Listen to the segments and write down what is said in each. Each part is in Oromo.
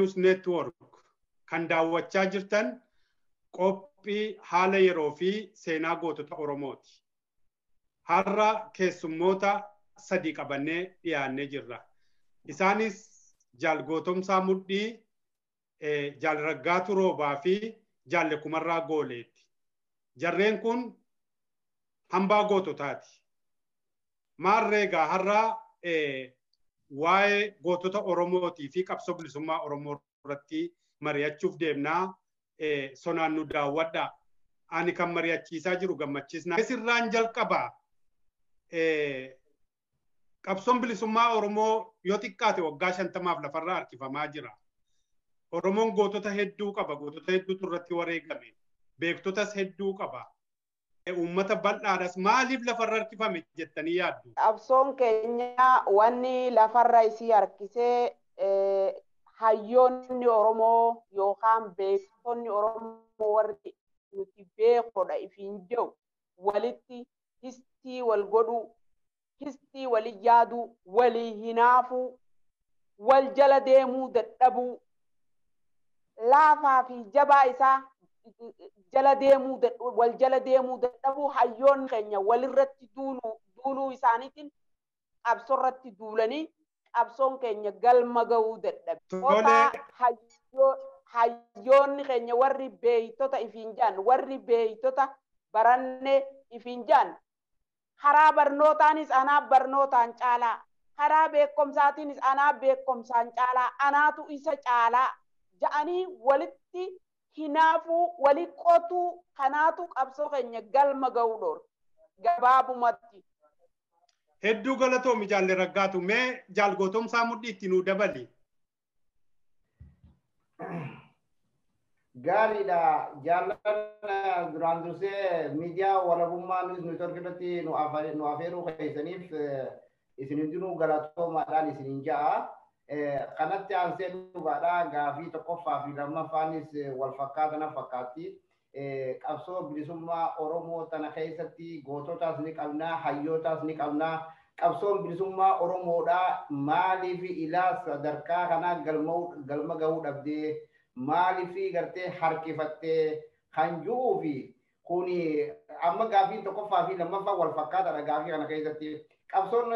News Network kan daawwachaa jirtan qophii haala yeroo fi seenaa gootota Oromooti. Har'a keessummoota sadii qabannee dhiyaannee jirra. Isaanis Jaal Gootomsaa Mudhii, Jaal Raggaatu Roobaa fi Jaalle Kumarraa Gooleeti. Jarreen kun hambaa goototaati. Maarree egaa har'a waa'ee gootota Oromootii fi qabsoo bilisummaa Oromoo irratti mari'achuuf deemnaa. Sonaan nu daawwadha. Ani kan mari'achiisaa jiru gammachiisna. Sirraan jalqaba. Qabsoon bilisummaa Oromoo yoo xiqqaate waggaa 50 lafarraa harkifamaa jira. Oromoon gootota hedduu qaba. Gootota hedduutu irratti wareegame. Beektotas hedduu qaba. Uummata bal'aadhas maaliif lafarra harkifame jettanii yaaddu? Qabsoon keenya wanni lafarra isii harkisee hayyoonni Oromoo yookaan beektonni Oromoo warri nuti beekodha ifiin jiru walitti histii wal godhuu, histii walii yaaduu, walii hinaafuu, wal jala deemuu dadhabuu, laafaa fi jabaa isaa jala deemuu wal jala deemuu dadhabuu, hayyoonni keenya walirratti duuluu isaaniitiin qabsoorratti duulanii qabsoon keenya galma ga'uu dadhabe. Hayyoonni keenya warri beektota ifiin jaan, warri beektota barannee ifiin jaan, karaa barnootaanis anaa barnootaan caalaa, karaa beekumsaatiinis anaa beekumsaan caalaa, anaatu isa caalaa ja'anii walitti hinaafuu, wali qotuu, kanaatu qabsoo keenya galma ga'uu dhoorge gabaabumatti. Hedduu galatoomi Jaalle Raggaatu. Mee Jaal Gootomsaa Mudhii itti nuu dabali. Gaariidha. Jaallan duraan dursee miidiyaa walabummaa News Network irratti nu afeeruu keessaniif isin hundinuu galatoomaadhaan isiniin ja'a. Kanatti aansee dhugaadha. Gaafii tokkoffaa fi lammaffaanis wal fakkaatana fakkaatti. Qabsoo bilisummaa Oromoo tana keessatti goototaas ni qabnaa, hayyootaas ni qabnaa. Qabsoon bilisummaa Oromoodhaa maaliif ilaa sadarkaa kanaa galma gahuu dhabdee, maaliif gartee harkifattee kan ji'uu fi kuni amma gaafiin tokkoffaa fi lammaffaa wal fakkaataadha gaafii kana keessatti. Qabsoon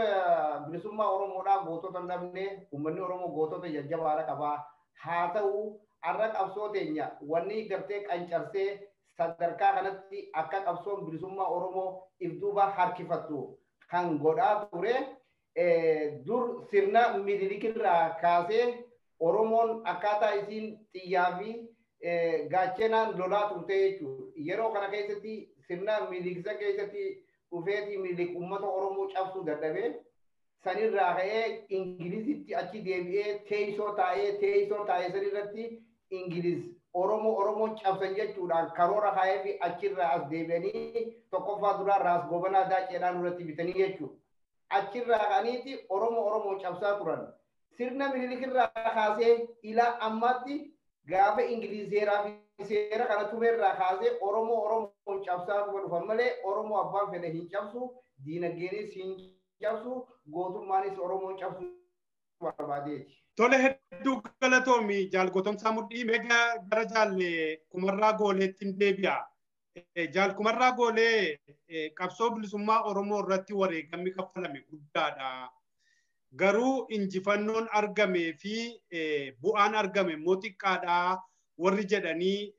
bilisummaa Oromoodhaa gootota hin dhabne, uummanni Oromoo gootota jajjabaadha qabaa. Haa ta'u har'a qabsoo teenya wanni gartee qancarsee sadarkaa kanatti akka qabsoon bilisummaa Oromoo if duuba harkifattu kan godhaa ture dur sirna Minilikirraa kaasee Oromoon akkaataa isiin xiyyaa fi gaachenaan lolaa turte jechuudha. Yeroo kana keessatti sirna Miniliksa keessatti dhufeetii Minilik uummata Oromoo cabsuu dadhabee sanirraa ka'ee Ingilizitti achi deebi'ee teessoo taa'ee sanirratti Ingiliz Oromoo cabsan jechuudhaan karoora kaa'ee fi achirraa as deebi'anii tokkoffaa duraa Raas Gobanaa Daaceedhaan irratti bitanii jechuudha. Achirraa ka'aniiti Oromoo cabsaa turan. Sirna Minilikirraa kaasee ilaa ammaatti gaafa Ingiliz seeraa fi seera kana tumeerraa kaasee Oromoo cabsaa dhufan malee Oromoo abbaan fedhe hin cabsu, diinagdeenis hin cabsu, gootummaanis Oromoon cabsu barbaadeeti. Tole hedduu galatoomi Jaal Gootomsaa Mudhii. Mee gara Jaalle Kumarraa Gooleetti hin deebi'a. Jaal Kumarraa Goolee, qabsoo bilisummaa Oromoo irratti wareegamni kaffalame guddaadha. Garuu injifannoon argamee fi bu'aan argame immoo xiqqaadha warri jedhanii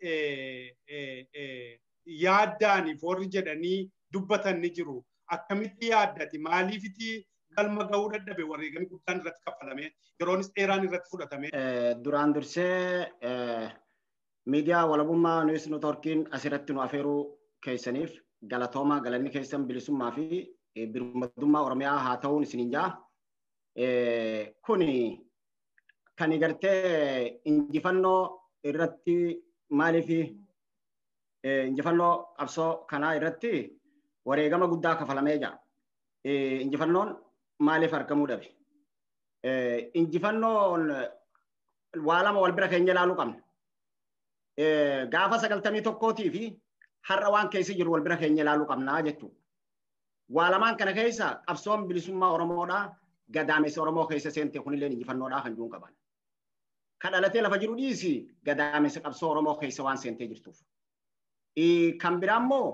yaaddaaniif warri jedhanii dubbatan ni jiru. Akkamitti yaaddati? Maaliifiti galma ga'uu dadhabe wareegamni guddaan irratti kaffalame yeroonis dheeraan irratti fudhatame? Duraan dursee miidiyaa walabummaa News Networkiin asirratti nu afeeruu keessaniif galatoomaa, galanni keessan bilisummaa fi birmadummaa Oromiyaa haa ta'uun isiniin ja'a. Kuni kan gartee injifannoo irratti maaliif injifannoo qabsoo kanaa irratti wareegama guddaa kafalamee jira. Injifannoon maaliif argamuu dhabe? Injifannoon waa lama wal bira keenya ilaaluu qabna. Gaafa 91 fi har'a waan keessa jiru wal bira keenya ilaaluu qabnaa jechuudha. Waa lamaan kana keessa qabsoon bilisummaa Oromoodhaa gadaamessa Oromoo keessa seente kunillee injifannoodhaa kan jiruun qaban. Kan dhalatee lafa jiru dhiisi gadaamessa qabsoo Oromoo keessa waan seentee jirtuuf. Kan biraa immoo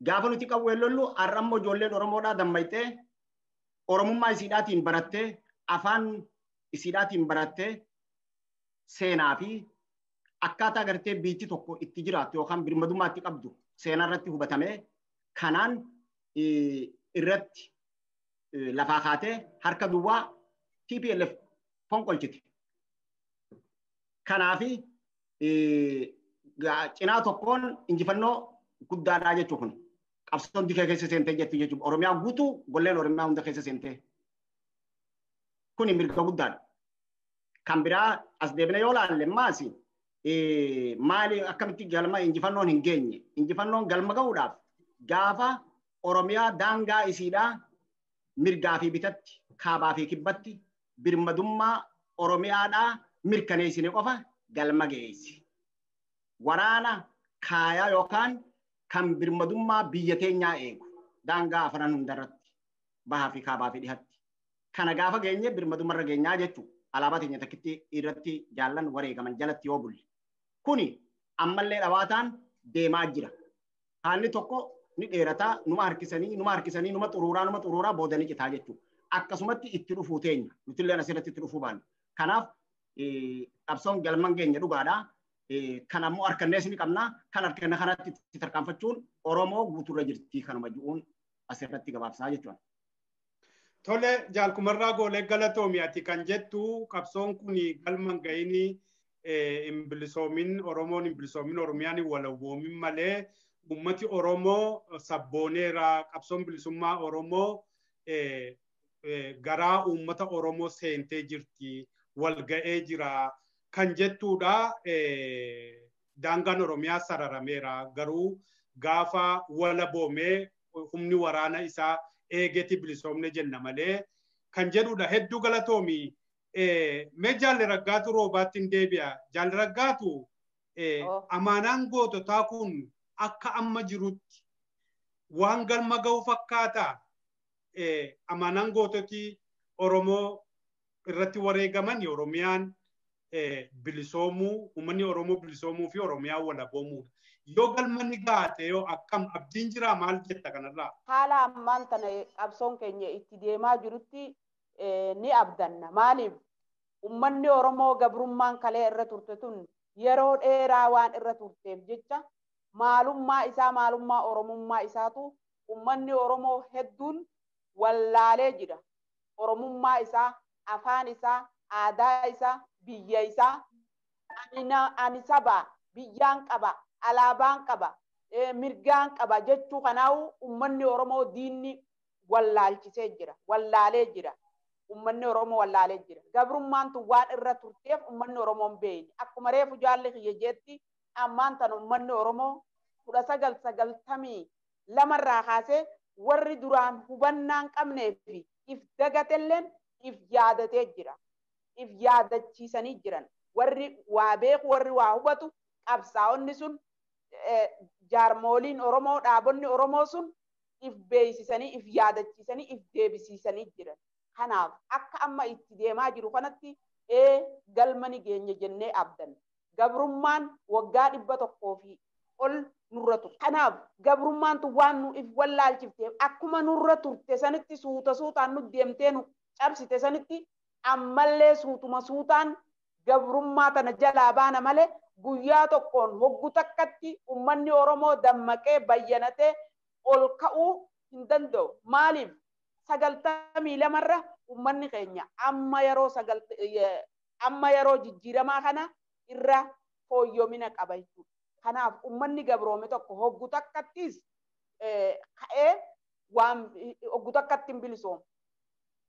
gaafa nuti qawwee lollu har'a immoo ijoolleen Oromoodhaa dammayxee Oromummaa isiidhaatiin barattee afaan isiidhaatiin barattee seenaa fi akkaataa gartee biitti tokko itti jiraattu yookaan birmadummaa itti qabdu seenaa irratti hubatamee kanaan irratti lafaa kaatee harka duwwaa TPLF fonqolchite. Kanaafi cinaa tokkoon injifannoo guddaadhaa jechuu kun qabsoon dikee keessa seentee jettu jechuudha. Oromiyaa guutuu golleen Oromiyaa hunda keessa seentee. Kuni mirga guddaadha. Kan biraa as deebine yoo laalle maas maali akkamitti galma injifannoon hin geenye. Injifannoon galma ga'uudhaaf gaafa Oromiyaa daangaa isiidhaa mirgaa fi bitatti kaabaa fi kibbatti birmadummaa Oromiyaadhaa mirkaneessine qofa galma geessi. Waraana kaayaa yookaan kan birmadummaa biyya teenyaa eegu daangaa afran hundarratti bahaa fi kaabaa fi dhihatti. Kana gaafa geenye birmadummarra geenyaa jechuudha. Alaabaa teenya takkitti irratti jaallan wareegaman jalatti yoo bulle. Kuni ammallee dhawaataan deemaa jira. Haalli tokko ni dheerataa numa harkisanii numa harkisanii numa xuruuraa booda ni citaa jechuudha. Akkasumatti itti dhufuu teenya. Nutillee asirratti itti dhufuu baanna. Kanaaf qabsoon galman keenya dhugaadha. Kan ammoo harkannees ni qabna. Kan harkanne kanatti itti tarkaanfachuun Oromoo guutuurra jirti kanuma ji'uun asirratti gabaabsaa jechuudha. Tole jaalkumarraa goolee galatoomi ati kan jettu qabsoon kun galman ga'inii hin bilisoomin Oromoon hin bilisoomin Oromiyaan hin walaboomin malee uummati Oromoo sabbooneera qabsoon bilisummaa Oromoo garaa uummata Oromoo seentee jirti wal ga'ee jira kan jettuudha. Daangaan Oromiyaa sararameera garuu gaafa walaboomee humni waraana isaa eegeeti bilisoomne jenna malee kan jedhudha. Hedduu galatoomi. Mee jaalli Raggaatu Roobaatti hin deebi'a. Jaalli Raggaatu amaanaan goototaa kun akka amma jirutti waan galma ga'u fakkaata. Amaanaan goototii Oromoo irratti wareegaman Oromiyaan bilisoomuu, uummanni Oromoo bilisoomuu fi Oromiyaan walaboomuudha. Yoo galma ni gaate yoo akkam abdiin jiraa maal jetta kanarraa? Haala ammaan tana qabsoon keenya itti deemaa jirutti ni abdanna. Maaliif uummanni Oromoo gabrummaan kalee irra turte tun yeroo dheeraa waan irra turteef jecha maalummaa isaa maalummaa Oromummaa isaatu uummanni Oromoo hedduun wallaalee jira. Oromummaa isaa, afaan isaa, aadaa isaa, biyya isaa, ani saba, biyyaan qaba, alaabaan qaba, mirgaan qaba jechuu kanaawu uummanni Oromoo diinni wallaalchisee jira, wallaalee jira. Uummanni Oromoo wallaalee jira. Gabrummaan tun waan irra turteef uummanni Oromoo hin beekne. Akkuma reefu jaalli kiyya jeetti ammaan tan uummanni Oromoo 1992 irraa kaasee warri duraan hubannaan qabnee fi if dagatelleen if yaadatee jira. If yaadachiisanii jiran. Warri waa beeku, warri waa hubatu qabsaa'onni sun jaarmooliin Oromoo, dhaabonni Oromoo sun if beeksisanii, if yaadachiisanii, if deebisiisanii jiran. Kanaaf akka amma itti deemaa jiru kanatti galma ni geenye jennee abdanna. Gabrummaan waggaa 100 fi ol nurra turte. Kanaaf gabrummaan tun waan nu if wallaalchifteef akkuma nurra turte sanitti suuta suutaan nu deemtee nu cabsite sanitti ammallee suutuma suutaan gabrummaa tana jalaa baana malee guyyaa tokkoon hoggu takkatti uummanni Oromoo dammaqee bayyanatee ol ka'uu hin danda'u. Maaliif 92 irra uummanni keenya amma yeroo jijjiiramaa kana irra fooyyomina qaba jechuudha. Kanaaf uummanni gabroome tokko hoggu takkattis ka'ee waan hoggu takkatti hin bilisoomu.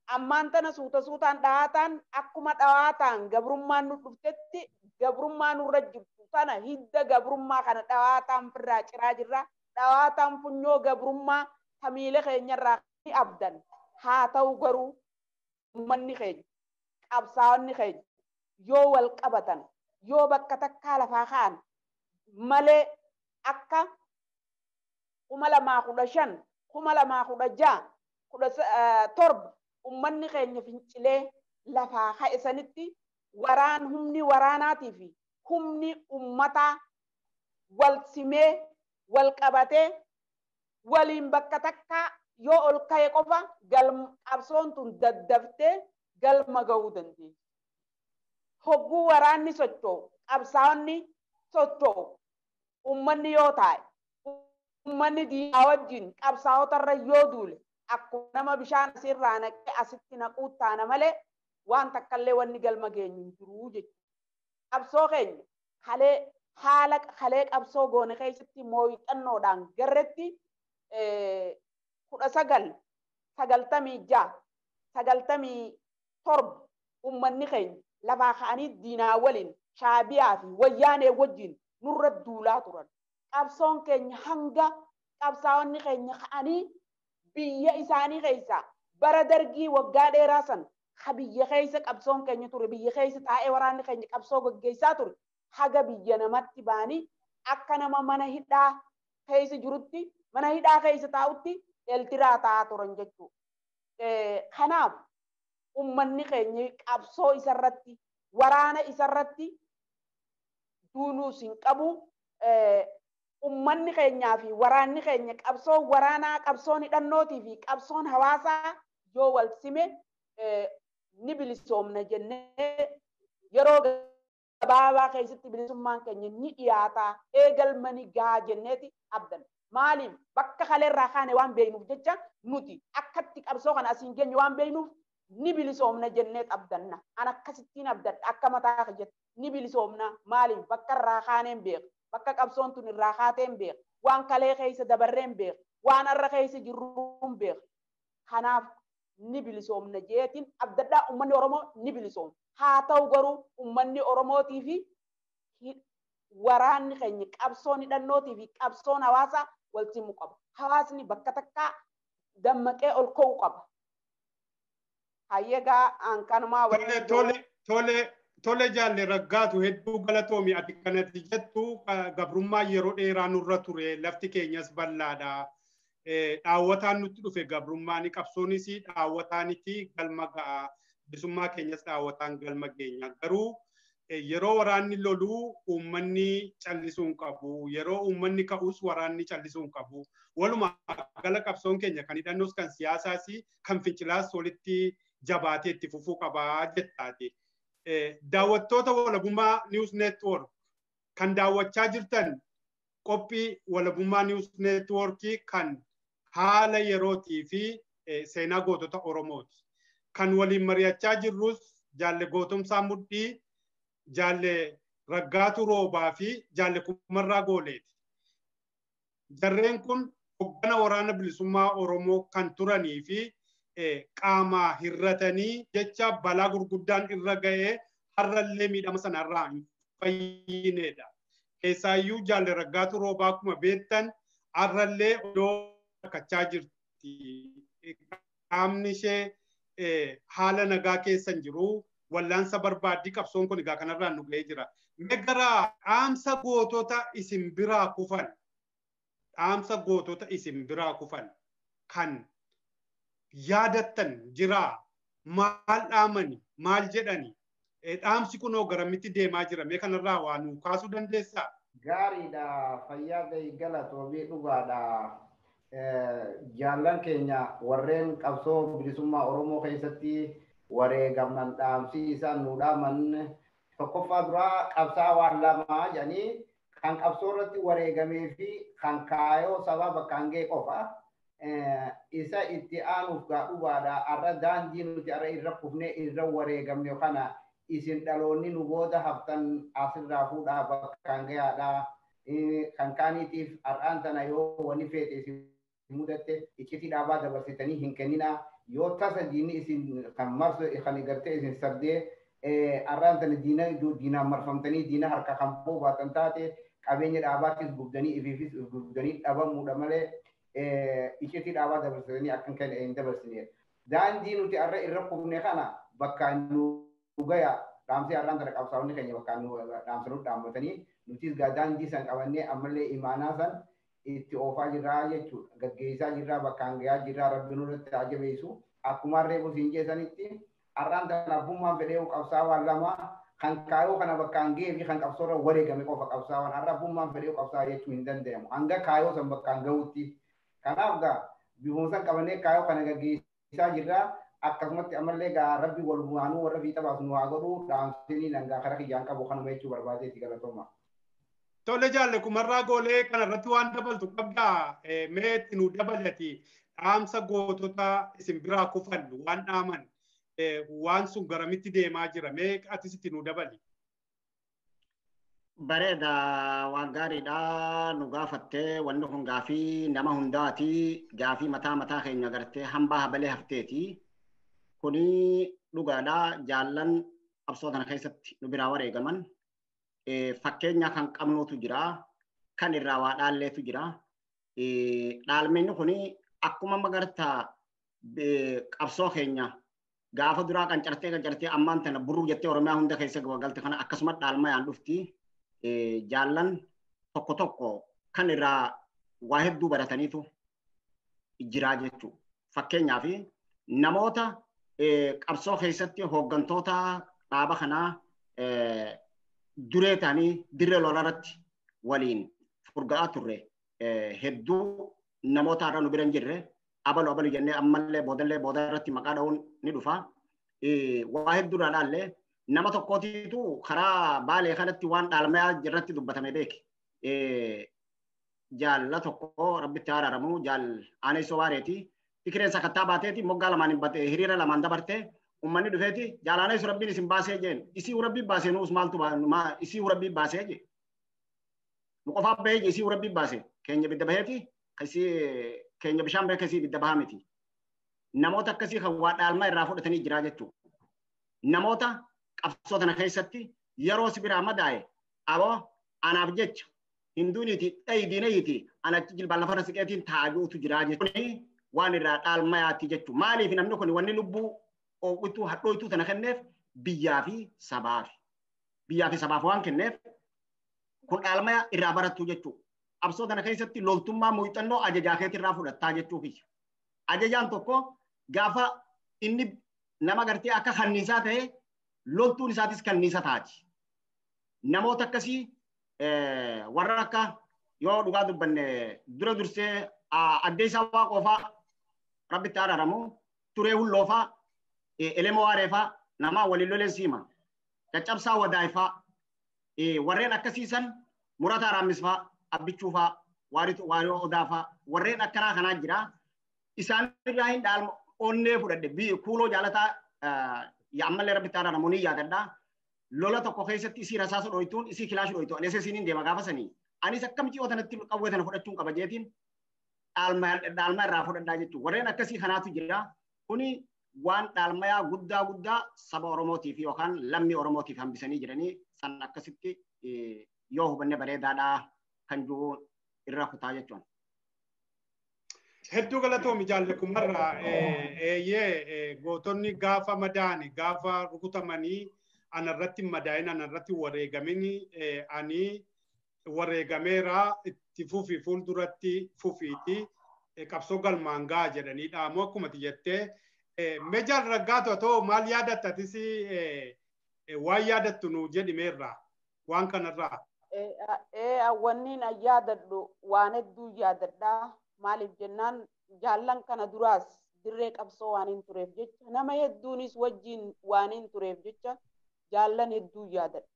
Ammaan tana suuta suutaan dhahaataan akkuma dhahaataan gabrummaan nu dhuftetti gabrummaa nurra jirtu tana hidda gabrummaa kana dhahaataan firraa ciraa jirra. Dhahaataan funyoo gabrummaa tamiila keenyarraa ni abdan. Haa ta'u garuu uummanni keenya qabsaa'onni keenya yoo wal qabatan yoo bakka takkaa lafaa ka'an malee akka 2015, 2016, 17 uummanni keenya fincilee lafaa ka'e sanitti Waraan humni waraanaatii fi humni ummataa wal simee wal qabatee waliin bakka takkaa yoo ol ka'e qofa qabsoon tun daddaftee galma ga'uu dandeessi. Hogguu waraanni socho'u, qabsaa'onni socho'u, ummanni yoo taa'e, ummanni diinaa wajjin qabsaa'otarra yoo duule akkuma nama bishaan asirraa naqee asitti naquu taana malee waan takkallee wanni galma geenyu hin jiru jechuudha. Qabsoo keenya kalee haala kalee qabsoo goone keessatti mooyixannoodhaan garretti 1996 97 ummanni keenya lafaa ka'anii diinaa waliin shaabiyaa fi wayyaanee wajjin nurra duulaa turan. Qabsoon keenya hanga qabsaa'onni keenya ka'anii biyya isaanii keessa bara dargii waggaa dheeraa san ha biyya keessa qabsoon keenya ture, biyya keessa taa'ee waraanni keenya qabsoo gaggeessaa ture, haga biyya namatti ba'anii akka nama mana hidhaa keessa jirutti mana hidhaa keessa taa'utti eltiraa taa'aa turan jechuudha. Kanaaf ummanni keenya qabsoo isarratti waraana isarratti duuluus hin qabu. Ummanni keenyaa fi waraanni keenya qabsoo waraanaa, qabsoon hidhannootii fi qabsoon hawaasaa yoo wal sime ni bilisoomna jennee yeroo gabaabaa keessatti bilisummaan keenya ni dhiyaataa eegalma ni gahaa jenneeti abdanna. Maaliif bakka kaleerraa kaane waan beeknuuf jecha nuti akkatti qabsoo kana asiin geenye waan beeknuuf ni bilisoomna jenneet abdanna. An akkasittiin abdadha akka mataa kiyyatti ni bilisoomna. Maaliif bakka irraa kaaneen beeka, bakka qabsoon tun irraa kaateen beeka, waan kalee keessa dabarreen beeka, waan har'a keessa jirruun beeka. Kanaaf ni bilisoomna jeetiin abdadhaa. Uummanni Oromoo ni bilisoomna. Haa ta'u garuu uummanni Oromootii fi waraanni keenya qabsoon hidhannootii fi qabsoon hawaasaa wal simuu qaba. Hawaasni bakka takkaa dammaqee ol ka'uu qaba. Hayyeegaa an kanumaa waliin. Tole tole tole jaalle Raggaatu, hedduu galatoomi. Ati kanatti jettu gabrummaa yeroo dheeraa nurra ture, lafti keenyas bal'aadha. Dhaawwataan nutti dhufe gabrummaan, qabsoonis dhaawwataaniti galma ga'a. Bilisummaa keenyas dhaawwataan galma geenya. Garuu yeroo waraanni loluu uummanni callisuu hin qabu. Yeroo uummanni ka'us waraanni callisuu hin qabu. Walumaa gala qabsoon keenya kan hidhannoos, kan siyaasaas, kan fincilaas walitti jabaatee itti fufuu qabaa jettaati. Daawwattoota Walabummaa News Network kan daawwachaa jirtan, qophii Walabummaa News Network kan haala yerootii fi seenaa gootota Oromooti. Kan waliin mari'achaa jirrus jaalle Gootomsaa Mudhii, jaalle Raggaatu Roobaa fi jaalle Kumarraa Gooleeti. Jarreen kun hoggana waraana bilisummaa Oromoo kan turanii fi qaama hirratanii jecha balaa gurguddaan irra ga'ee har'allee miidhama sanarraa hin fayyinedha. Keessaayyuu jaalle Raggaatu Roobaa akkuma beektan har'allee odoo rakkachaa jirti. Qaamni ishee haala nagaa keessa hin jiru. Wallaansa barbaaddii qabsoon kun egaa kanarraan nu ga'ee jira. Mee gara dhaamsa gootota isin biraa kufan, dhaamsa gootota isin biraa kufan kan yaadattan jiraa? Maal dhaamani, maal jedhani, dhaamsi kunoo garamitti deemaa jira? Mee kanarraa waa nuu kaasuu dandeessaa? Gaariidha, fayyaa ta'e, galatoobii, dhugaadha. Jaallan keenya warreen qabsoo bilisummaa Oromoo keessatti wareegaman dhaamsi isaan nu dhaaman tokkoffaa duraa qabsaa waan lamaa jedhanii, kan qabsoo irratti wareegamee fi kan kaayoo sabaa bakkaan ga'e qofa. Isa itti aanuuf gaa dhugaadha. Har'a daandii nuti har'a irra kufnee irra wareegamne kana isin dhaloonni nu booda haftan asirraa fuudhaa bakkaan gahaadha. Kan kaaniitiif har'aan tana yoo wani feete isin mudatte iccitii dhaabaa dabarsitanii hin kenninaa. Yoo tasa diinni isin kan marsu kan gartee isin sardee har'aan tana diina diinaan marfamtanii diina harka kan boobaatan taate, qabeenya dhaabaattis gubdanii ifiifis gubdanii dhabamuudha malee iccitii dhaabaa dabarsitanii akka hin dabarsine. Daandii nuti har'a irra kufne kana bakkaan nu gaya dhaamsee har'aan tana qabsaa'onni keenya bakkaan nu dhaamsanuu dhaammatanii nutis gaa daandii san qabannee ammallee imaanaa san itti oofaa jirraa jechuudha. Gaggeessaa jirraa, bakkaan gahaa jirraa, rabbi nurratti haa jabeessu. Akkuma reefu siin jeessanitti Har'aan tana abbummaan fedhee qabsaawaan lama kan kaayoo kana bakkaan ga'ee fi kan qabsoorra wareegame qofa qabsaawaan har'a abbummaan fedhee qabsaa'aa jechuun hin danda'amu. Hanga kaayoo san bakkaan ga'utti. Kanaaf gaa bifuma san qabannee kaayoo kana gaggeessaa jirra. Akkasumatti ammallee gaa rabbi walumaanuu warra fiixa baasu nu haa godhu dhaamsinii dhangaa karaa kiyyaan qabu kanuma jechuu barbaadeeti galatooma. Tole jaalle Kumarraa Goolee kanarratti waan dabaltu qabdaa mee itti nu dabalati dhaamsa gootota isin biraa kufan waan dhaaman waan sun garamitti deemaa jira mee atis itti nu dabali. Bareeda waan gaariidha nu gaafattee wanni kun gaafii nama hundaati gaafii mataa mataa keenya gartee hambaa habalee hafteeti. Kuni dhugaadha jaallan qabsoo kana keessatti nu biraa wareegaman. Fakkeenya kan qabnuutu jira kan irraa waa dhaalleetu jira. Dhaalmeenni kuni akkuma magartaa qabsoo keenya gaafa duraa qancartee ammaan tana burruu jettee Oromiyaa hunda keessa galte kana akkasuma dhaalmayaan dhufti. Jaallan tokko tokko kan irraa waa hedduu barataniitu jira jechuudha. Fakkeenyaaf namoota qabsoo keessatti hooggantoota dhaaba kanaa duree ta'anii dirree lolaarratti waliin furga'aa turre hedduu namoota har'a nu bira hin jirre abalu abalu jennee ammallee boodallee booda irratti maqaa dha'uun ni dhufa. Waa hedduudhaan dhaallee nama tokkootiitu karaa Baalee kanatti waan dhaalmayaa irratti dubbatame beeki. Jaalla tokko rabbitti araaramu jaal aaneessoo waareeti. Fikireen sakattaa baateeti moggaa lamaan hin bate hiriira lamaan dabarte ummanni dhufeeti jaal aaneessoo rabbiin isin baasee jeen isii rabbiin baasee nuus maaltu isii rabbiin baasee jee. Nu qofaaf bahee jee isii rabbiin baasee keenya bidda baheeti isii keenya bishaan bahee kasii bidda bahaa miti. Namoota akkasii kan waa dhaalmaa irraa fudhatanii jiraa jechuudha. Namoota qabsoo tana keessatti yeroo si biraa madaa'e aboo anaaf jecha hinduuniiti dhayi diinayiiti anachi jilbaan lafarra siqeetiin taajuutu jiraa jechuudha. Waan irraa dhaalmayaati jechuudha. Maaliif namni kun wanni lubbuu oowwituu hadhooytuu tana kenneef biyyaa fi sabaaf. Biyyaa fi sabaaf waan kenneef kun dhaalmaya irraa barattu jechuudha. Qabsoo tana keessatti loltummaa muuxannoo ajajaa keetirraa fudhattaa jechuufi. Ajajaan tokko gaafa inni nama gartee akka kanniisaa ta'e loltuun isaatis kanniisa taati. Namoota akkasii warra akka yoo dhugaa dubbanne dura dursee addee isaa waaqoofaa rabbitti araaramu turee hulloofaa elemoo waareefaa namaa waliin loleen siima caccabsaa wadaayfaa warreen akkasiisan murataa raammisfaa abbichuufaa waariyoo odaafaa warreen akkanaa kanaa jira. Isaan irraa hin dhaalma onnee fudhadhe kuuloo jaalataa ammallee rabbitti araaramu ni yaadadha. Lola tokko keessatti isii rasaasa dhoytuun isii kilaashu dhoytu ani isiniin deema gaafa sanii. Anis akkam ji'oo tanatti qawwee tana fudhachuun qaba jeetiin dhaalma irraa fudhadhaa jechuudha. Warreen akkasii kanaatu jira. Kuni waan dhaalmayaa guddaa guddaa saba Oromootiif yookaan lammii Oromootiif hambisanii jiranii san akkasitti yoo hubanne bareedaadhaa kan jiru irra kutaa jechuudha. Hedduu galatoomi jaalle Kumarraa eeyyee gootonni gaafa madaa'ani gaafa rukutamanii anarratti madaa'in anarratti wareegamin ani wareegameera itti fufi fuulduratti fufiiti qabsoo galmaan ga'a jedhanii dhaamu akkuma jettee mee jaal Raggaatu atoo maal yaadatta atis waan yaadattu nu jedhimeerra waan kanarraa. Wanni an yaadadhu waan hedduu yaadadhaa. Maaliif jennaan jaallan kana duraas dirree qabsoo waan hin tureef jecha nama hedduunis wajjin waan hin tureef jecha jaallan hedduu yaadadha.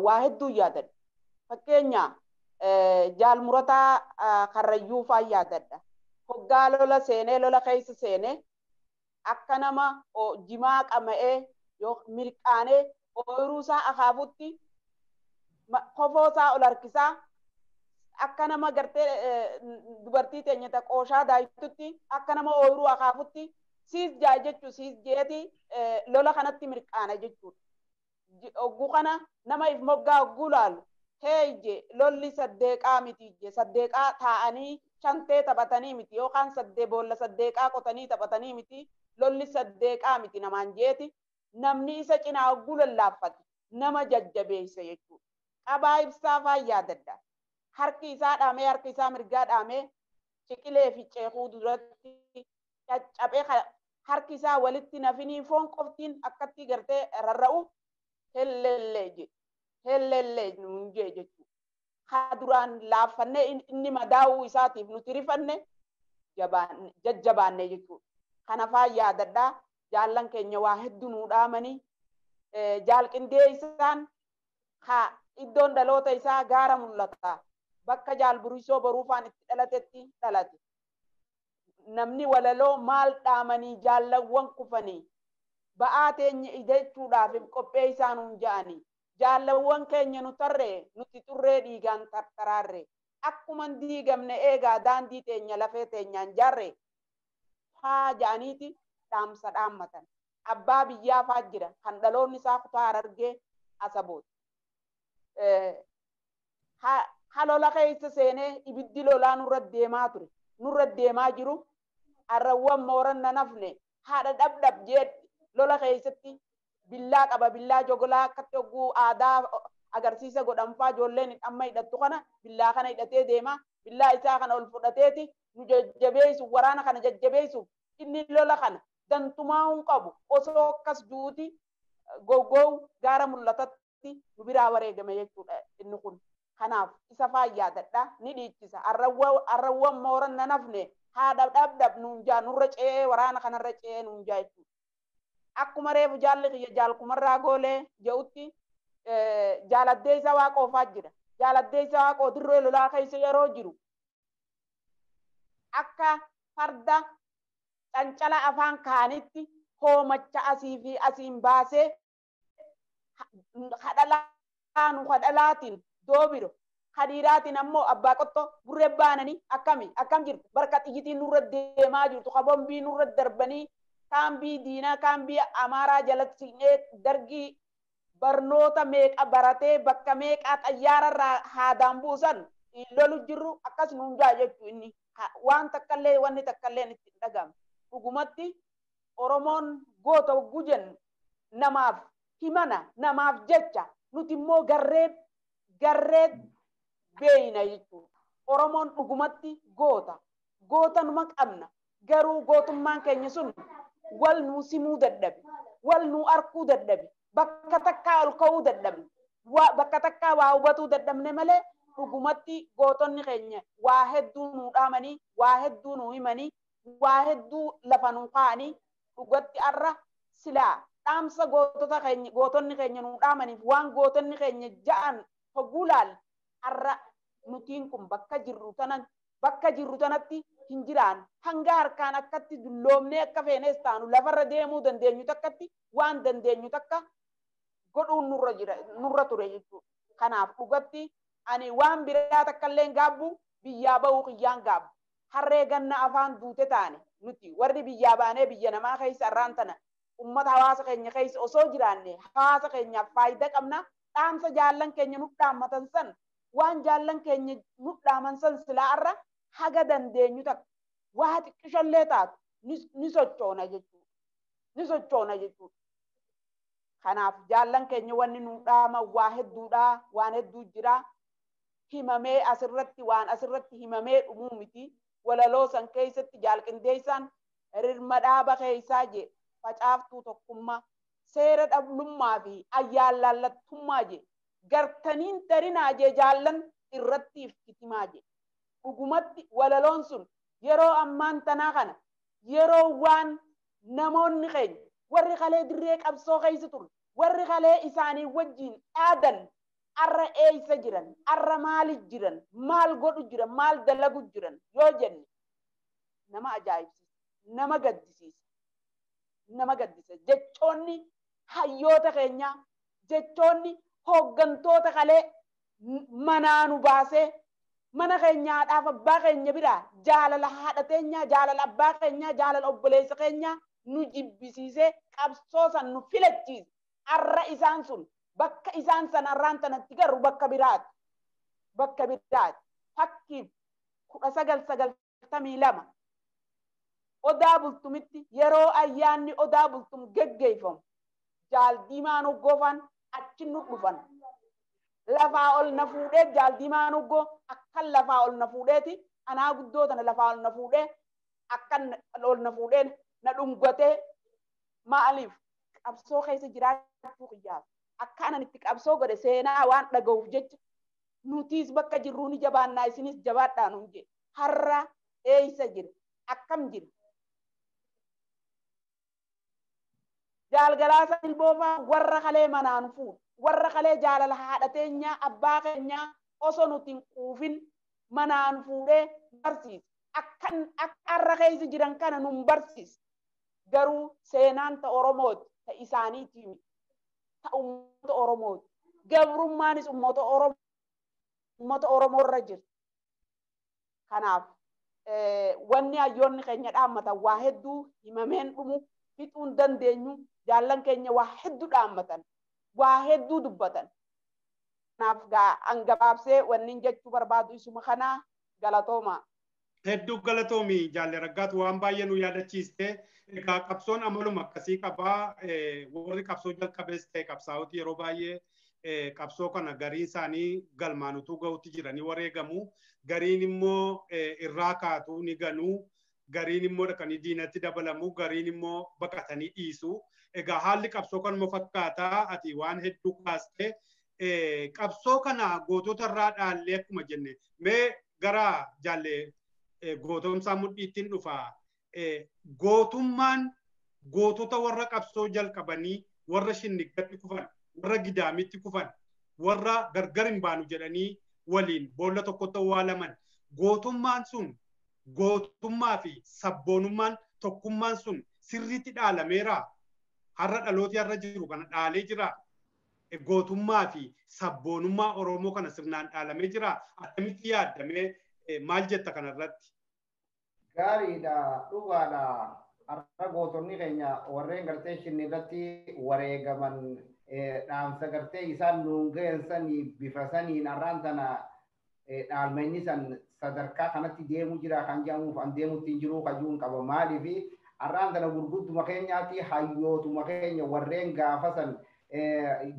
Waa hedduu yaadadha. Fakkeenya jaal Murataa Karrayyuu faa yaadadha. Hoggaa lola seenee lola keessa seenee akka nama jimaa qama'ee mirqaanee ooyiruu isaa akaafutti kofoo isaa ol harkisaa akka nama gartee dubartii teenya ta qooshaa daayitutti akka nama ooyiruu akaafutti siis jaa jechuu siis jeeti lola kanatti mirqaana jechuudha. Ogguu kana nama if moggaa ogguu laalu heeyje lolli saddeeqaa miti je saddeeqaa taa'anii shantee taphatanii miti yookaan saddee boolla saddeeqaa qotanii taphatanii miti lolli saddeeqaa miti namaan jeeti namni isa cinaa ogguu lallaaffate nama jajjabeessa jechuudha. Qabaa ibsaa faa yaadadha. Harki isaa dhaamee harki isaa mirgaa dhaamee ciqilee fi ceekuu duratti caccabee Harki isaa walitti nafinii foon qoftiin akkatti gartee rarra'u helleellee jedhe. Helleellee nuun jee jechuudha. Haa duraan laaffannee inni madaa'uu isaatiif nuti rifanne jajjabaanne jechuudha. Kanafaa yaadadhaa jaallan keenya waa hedduu nuu dhaamanii jaalqindee isaan haa iddoon dhaloota isaa gaara mul'ata. Bakka jaal Burisoo Boruufaan itti dhalatetti dhalate. Namni walaloo maal dhaamanii jaallawwan kufanii ba'aa teenya ijachuudhaaf qophee isaan hun ja'anii jaallawwan keenya nu tarree nuti xurree dhiigaan tartaraarre akkuma hin diigamne eegaa daandii teenya lafee teenyaan jaarre faa ja'aniiti dhaamsa dhaammatan. Abbaa biyyaa faa jira kan dhaloonni isaa kutaa Harargee Asabooti. Halola keessa seenee ibiddi lolaa nurra deemaa ture. Nurra deemaa jiru arrawwan mooran na nafne haadha dhabdhab jee lola keessatti billaa qaba billaa jogolaa akkatti hogguu aadaa agarsiisa godhanfaa ijoolleen amma hidhattu kana billaa kana hidhatee deema billaa isaa kana ol fudhateeti nu jajjabeessu waraana kana jajjabeessuuf inni lola kana dantumaa hin qabu osoo akkas duuti gowgow gaara mul'atatti nu biraa wareegame jechuudha inni kun. Kanaaf isa faayyaadadha ni dhiichisa arrawwan mooran na nafne haadha dhabdhab nuun jaa nurra ce'ee waraana kanarra ce'ee nuun jaa jechuudha. Akkuma reefu jaalli kiyya jaalkumarraa goolee je'utti jaaladdee isa waaqoofaa jira. Jaaladdee isa waaqoo dirree lolaa keessa yeroo jiru akka farda cancala afaan kaanitti hoomacha asii fi asiin baasee hadhalaa nu hadhalaatiin doobiro hadiiraatiin ammoo abbaa qottoo gurree baananii akkami akkam jirtu barka xiyyitiin nurra deemaa jirtu kabombii nurra darbanii kaambii diinaa kaambii amaaraa jalatti siqnee dargii barnoota meeqa baratee bakka meeqaa xayyaararraa haadaan buusan lolu jirru akkas nuun jaa jechuu inni waan takkallee wanni takkallee itti hin dhagahamne. Dhugumatti Oromoon goota hogguu jennu namaaf himana namaaf jecha nuti immoo garree garree beeyna jechuudha. Oromoon dhugumatti goota. Goota numa qabna. Garuu gootummaan keenya sun wal nuu simuu dadhabe. Wal nuu arkuu dadhabe. Bakka takkaa ol ka'uu dadhabne. Bakka takkaa waa hubatuu dadhabne malee dhugumatti gootonni keenya waa hedduu nuu dhaamanii, waa hedduu nuu himanii, waa hedduu lafa nuu kaa'anii dhugatti arra silaa dhaamsa gootota keenya gootonni keenya nuu dhaamaniif waan gootonni keenya ja'an hogguu laal arra nutiin kun bakka jirru tanan bakka jirru tanatti hin jiraan hanga harkaan akkatti dulloomnee akka feenes taanu lafarra deemuu dandeenyu takkatti waan dandeenyu takka godhuun nurra jira nurra ture jechuudha. Kanaaf dhugatti ani waan biraa takkallee gaabbu biyyaa ba'uu kiyyaan gaabbu. Harree ganna afaan duute taane nuti warri biyyaa baanee biyya namaa keessa arraan tana ummata hawaasa keenya keessa osoo jiraanne hawaasa keenyaaf faayidaa qabna dhaamsa jaallan keenya nu dhaammatan san waan jaallan keenya nu dhaaman san silaa irra haga dandeenyu takka waa xiqqishollee taatu ni sochoona jechuudha. Ni sochoona jechuudha. Kanaaf jaallan keenya wanni nu dhaaman waa hedduudha waan hedduu jira himamee asirratti waan asirratti himamee dhumuu miti walaloo san keessatti jaalqindeessaan rirma dhaaba keessaa jee facaaftuu tokkummaa seera dhablummaa fi ayyaallallattummaa jee gartaniin tarinaa jee jaallan irratti ifkitimaa jee dhugumatti walaloon sun yeroo ammaan tanaa kana yeroo waan namoonni keenya warri kalee dirree qabsoo keessa ture warri kalee isaanii wajjin dhaadan arra eeysa jiran arra maali jiran maal godhu jiran maal dalagu jiran yoo jenne nama ajaa'ibsiisa nama gaddisiisa nama gaddisiisa jechoonni hayyoota keenyaa jechoonni hooggantoota kalee manaa nu baasee mana keenyaadhaaf abbaa keenya biraa jaalala haadha teenyaa jaalala abbaa keenyaa jaalala obboleessa keenyaa nu jibbisiisee qabsoo san nu filachiise arra isaan sun bakka isaan san arraan tanatti garuu bakka biraati. Bakka biraati. Fakkiif 1992 odaa bultumitti yeroo ayyaanni odaa bultum geggeeffamu jaal diimaan hoggoofaan achi nu dhufan. Lafaa ol na fuudhee jaal diimaan hoggoo akkan lafaa ol na fuudheeti anaa guddoo tana lafaa ol na fuudhee akkan ol na fuudhee Na dhungatee maaliif qabsoo keessa jiraachuu kiyyaaf akka anan itti qabsoo godhe seenaa waan dhaga'uuf jecha nutiis bakka jirruu ni jabaannaa isinis jabaadhaa nuun jedhe. Har'a eeysa jira? Akkam jira? Jaalgalaasa Ilboofaa warra kalee manaan fuudhu, warra kalee jaalala haadha teenyaa abbaa keenyaa osoo nuti hin quufin manaan fuudhee barsiisa. Akkan akka har'a keessa jiran kana nun barsiisa. Garuu seenaan ta Oromooti, ta isaaniitii miti, ta uummata Oromooti. Gabrummaanis uummata Oromoo uummata Oromoo irra jirti. Kanaaf wanni hayyoonni keenya dhaammatan waa hedduu himameen dhumu fixuu hin dandeenyu. Jaallan keenya waa hedduu dhaammatan, waa hedduu dubbatan. Kanaaf an gabaabsee wanni jechuu barbaadu isuma kanaa galatooma. Hedduu galatoomi Jaalle Raggaatu waan baay'ee nu yaadachiiste. Egaa qabsoon amaluma akkasii qabaa. Warri qabsoo jalqabees ta'e qabsaa'oti yeroo baay'ee qabsoo kana gariin isaanii galmaan utuu gahuutti jiranii wareegamu. Gariin immoo irraa kaatu ni ganu. Gariin immoo dhaqanii diinatti dabalamu. Gariin immoo baqatanii dhiisu. Egaa haalli qabsoo kanuma fakkaataa ati waan hedduu kaaste. Qabsoo kana gootota irraa dhaallee akkuma jenne mee gara Jaalle Gootomsaa Mudhiittiin dhufa. Gootummaan gootota warra qabsoo jalqabanii warra shinniggatti kufan, warra gidaamitti kufan, warra gargar hin baanu jedhanii waliin boolla tokkotti awwaalaman. Gootummaan sun gootummaa fi sabboonummaan tokkummaan sun sirriitti dhaalameera. Har'a dhalooti har'a jiru kana dhaalee jira. Gootummaa fi sabboonummaa Oromoo kana sirnaan dhaalamee jira. Akkamitti yaaddamee maal jetta kanarratti? Gaariidha, dhugaadha. Har'a gootonni keenya warreen gartee shinni irratti wareegaman dhaamsa gartee isaan nuun ga'an sanii bifa saniin har'aan tana dhaalmanni san sadarkaa kanatti deemu jira kan jedhamuuf an deemutti hin jiru kayyuu hin qaba. Maaliif har'aan tana gurgudduma keenyaati hayyootuma keenya warreen gaafa san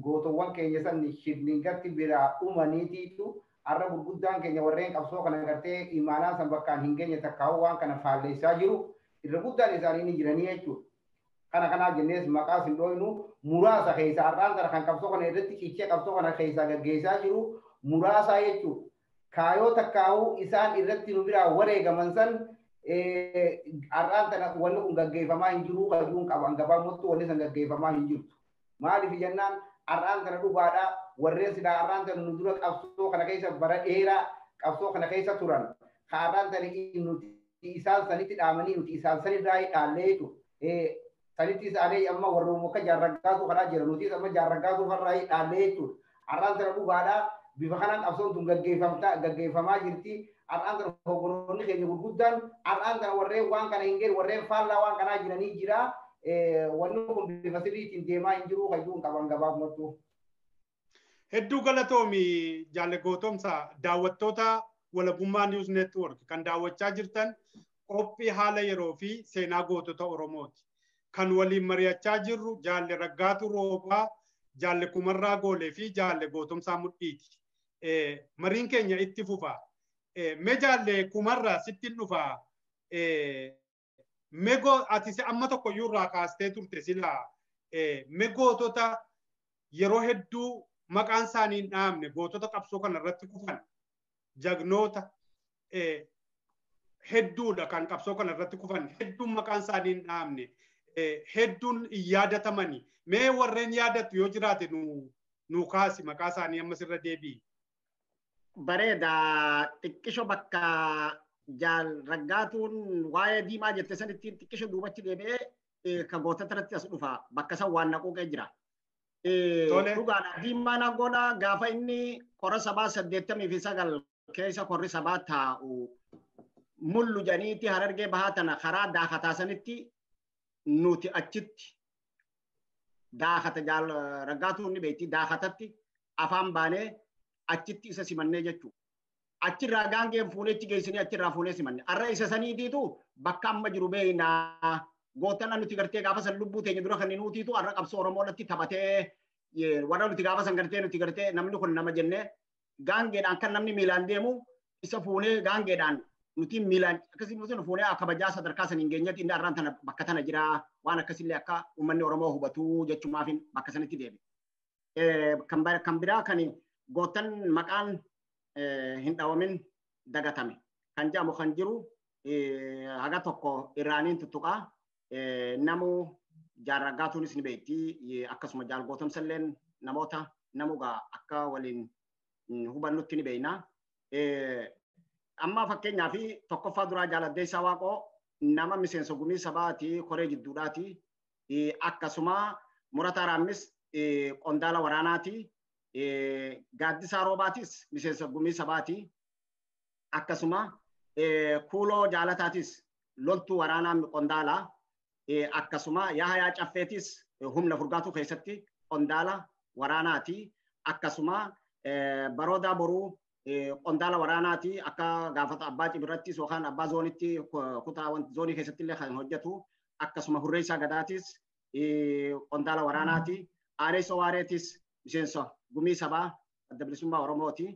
gootowwan keenya san shinningatti biraa dhumaniitiitu har'a gurguddaan keenya warreen qabsoo kana gartee imaanaan san bakkaan hin geenye takkaa'uu waan kana faalleessaa jiru irra guddaan isaanii ni jiranii jechuudha. Kana kanaa jennees maqaa sin dhooynu muraasa keessa har'aan tana kan qabsoo kana irratti cichee qabsoo kana keessaa gaggeessaa jiru muraasa jechuudha. Kaayoo takkaa'uu isaan irratti nu biraa wareegaman san har'aan tana wanni kun gaggeeffamaa hin jiru kayyuu hin qaban gabaabumatti wanni san gaggeeffamaa hin jirtu. Maaliif jennaan har'aan tana dhugaadha warreen silaa har'aan tana nu dura qabsoo kana keessa bara dheeraa qabsoo kana keessa turan har'aan tana nuti isaan sanitti dhaamanii nuti isaan sanirraa dhaallee jechuudha. Sanitti isaanii amma warra muka jaarraggaatu kanaa jira nuti amma jaarraggaatu farraa dhaallee jechuudha. Har'aan tana dhugaadha bifa kanaan qabsoon tun gaggeeffamaa jirti. Har'aan tana hogganoonni keenya gurguddaan har'aan tana warreen waan kana hin geenye warreen faallaa waan kanaa jiranii jira. Wanni kun bifa sirriitiin deemaa hin jiru kayyuu hin qaban gabaabumatti. Hedduu galatoomi Jaalle Gootomsaa daawwattoota Walabummaa News Network kan daawwachaa jirtan qophii haala yeroo fi seenaa gootota Oromooti. Kan waliin mari'achaa jirru Jaalle Raggaatu Roobaa, Jaalle Kumarraa Goolee fi Jaalle Gootomsaa Mudhiiti. Mariin keenya itti fufa. Mee Jaalle Kumarraa sitti dhufa. Mee ati amma tokko iyyuu irraa kaastee turte silaa mee gootota yeroo hedduu maqaan isaanii hin dhaamne gootota qabsoo kana irratti kufan jagnoota hedduudha kan qabsoo kana irratti kufan hedduun maqaan isaanii hin dhaamne hedduun hin yaadatamani. Mee warreen yaadattu yoo jiraate nu kaasi maqaa isaanii ammas irra deebi'i. Bareeda xiqqisho bakka Jaal Raggaatuun waa'ee diimaa jette sanittiin xiqqisho duubatti deebi'ee kan gootota irratti as dhufa bakka san waan naquu qee jira. Dhugaadha diimaa nagoodha gaafa inni kora sabaa 89 keessa korri sabaa taa'u mullu janiiti Harargee bahaa tana karaa daakataa sanitti nuti achitti daakata Jaal Raggaatuun ni beekti daakatatti afaan baanee achitti isa simannee jechuudha. Achirraa gaangeen fuulee achi geessinee achirraa fuulee simanne. Har'a isa saniitiitu bakka amma jiru beeknaa gootana nuti gartee gaafa san lubbuu teenya dura kan nuutiitu har'a qabsoo Oromoo irratti taphatee warra nuti gaafa san gartee nuti gartee namni kun nama jennee gaangeedhaan kan namni miilaan deemu isa fuulee gaangeedhaan Nuti miilaan akkasii nuti fuunee kabajaa sadarkaa saniin geenyetti inni arraan tana bakka tana jira waan akkasillee akka uummanni Oromoo hubatu jechumaafin bakka sanitti deebi. Kan biraa kan gootan maqaan hin dhawamin dagatame kan jedhamu kan jiru haga tokko irraaniin tuttuqaa namu jaarraggaatuunis ni beekti akkasuma jaalgootomsalleen namoota namugaa akka waliin hubannutti ni beekna. Amma fakkeenyaa fi tokkoffaa duraa jaaladdeessaa waaqoo nama miseensa gumii sabaati koree jidduudhaati akkasuma murataa raammis qondaala waraanaati gaaddisaa roobaatis miseensa gumii sabaati akkasuma kuuloo jaalataatis loltuu waraanaa qondaala akkasuma yahayaa caffeetis humna furgaatuu keessatti qondaala waraanaati akkasuma baroodaa boruu qondaala waraanaati akka gaafata abbaa cibirrattis yookaan abbaa zoonitti kutaa zoonii keessatti illee kan hojjetu akkasuma hurreessaa gadaatis qondaala waraanaati aareessoo waareetis miseensa gumii sabaa adda bilisummaa Oromooti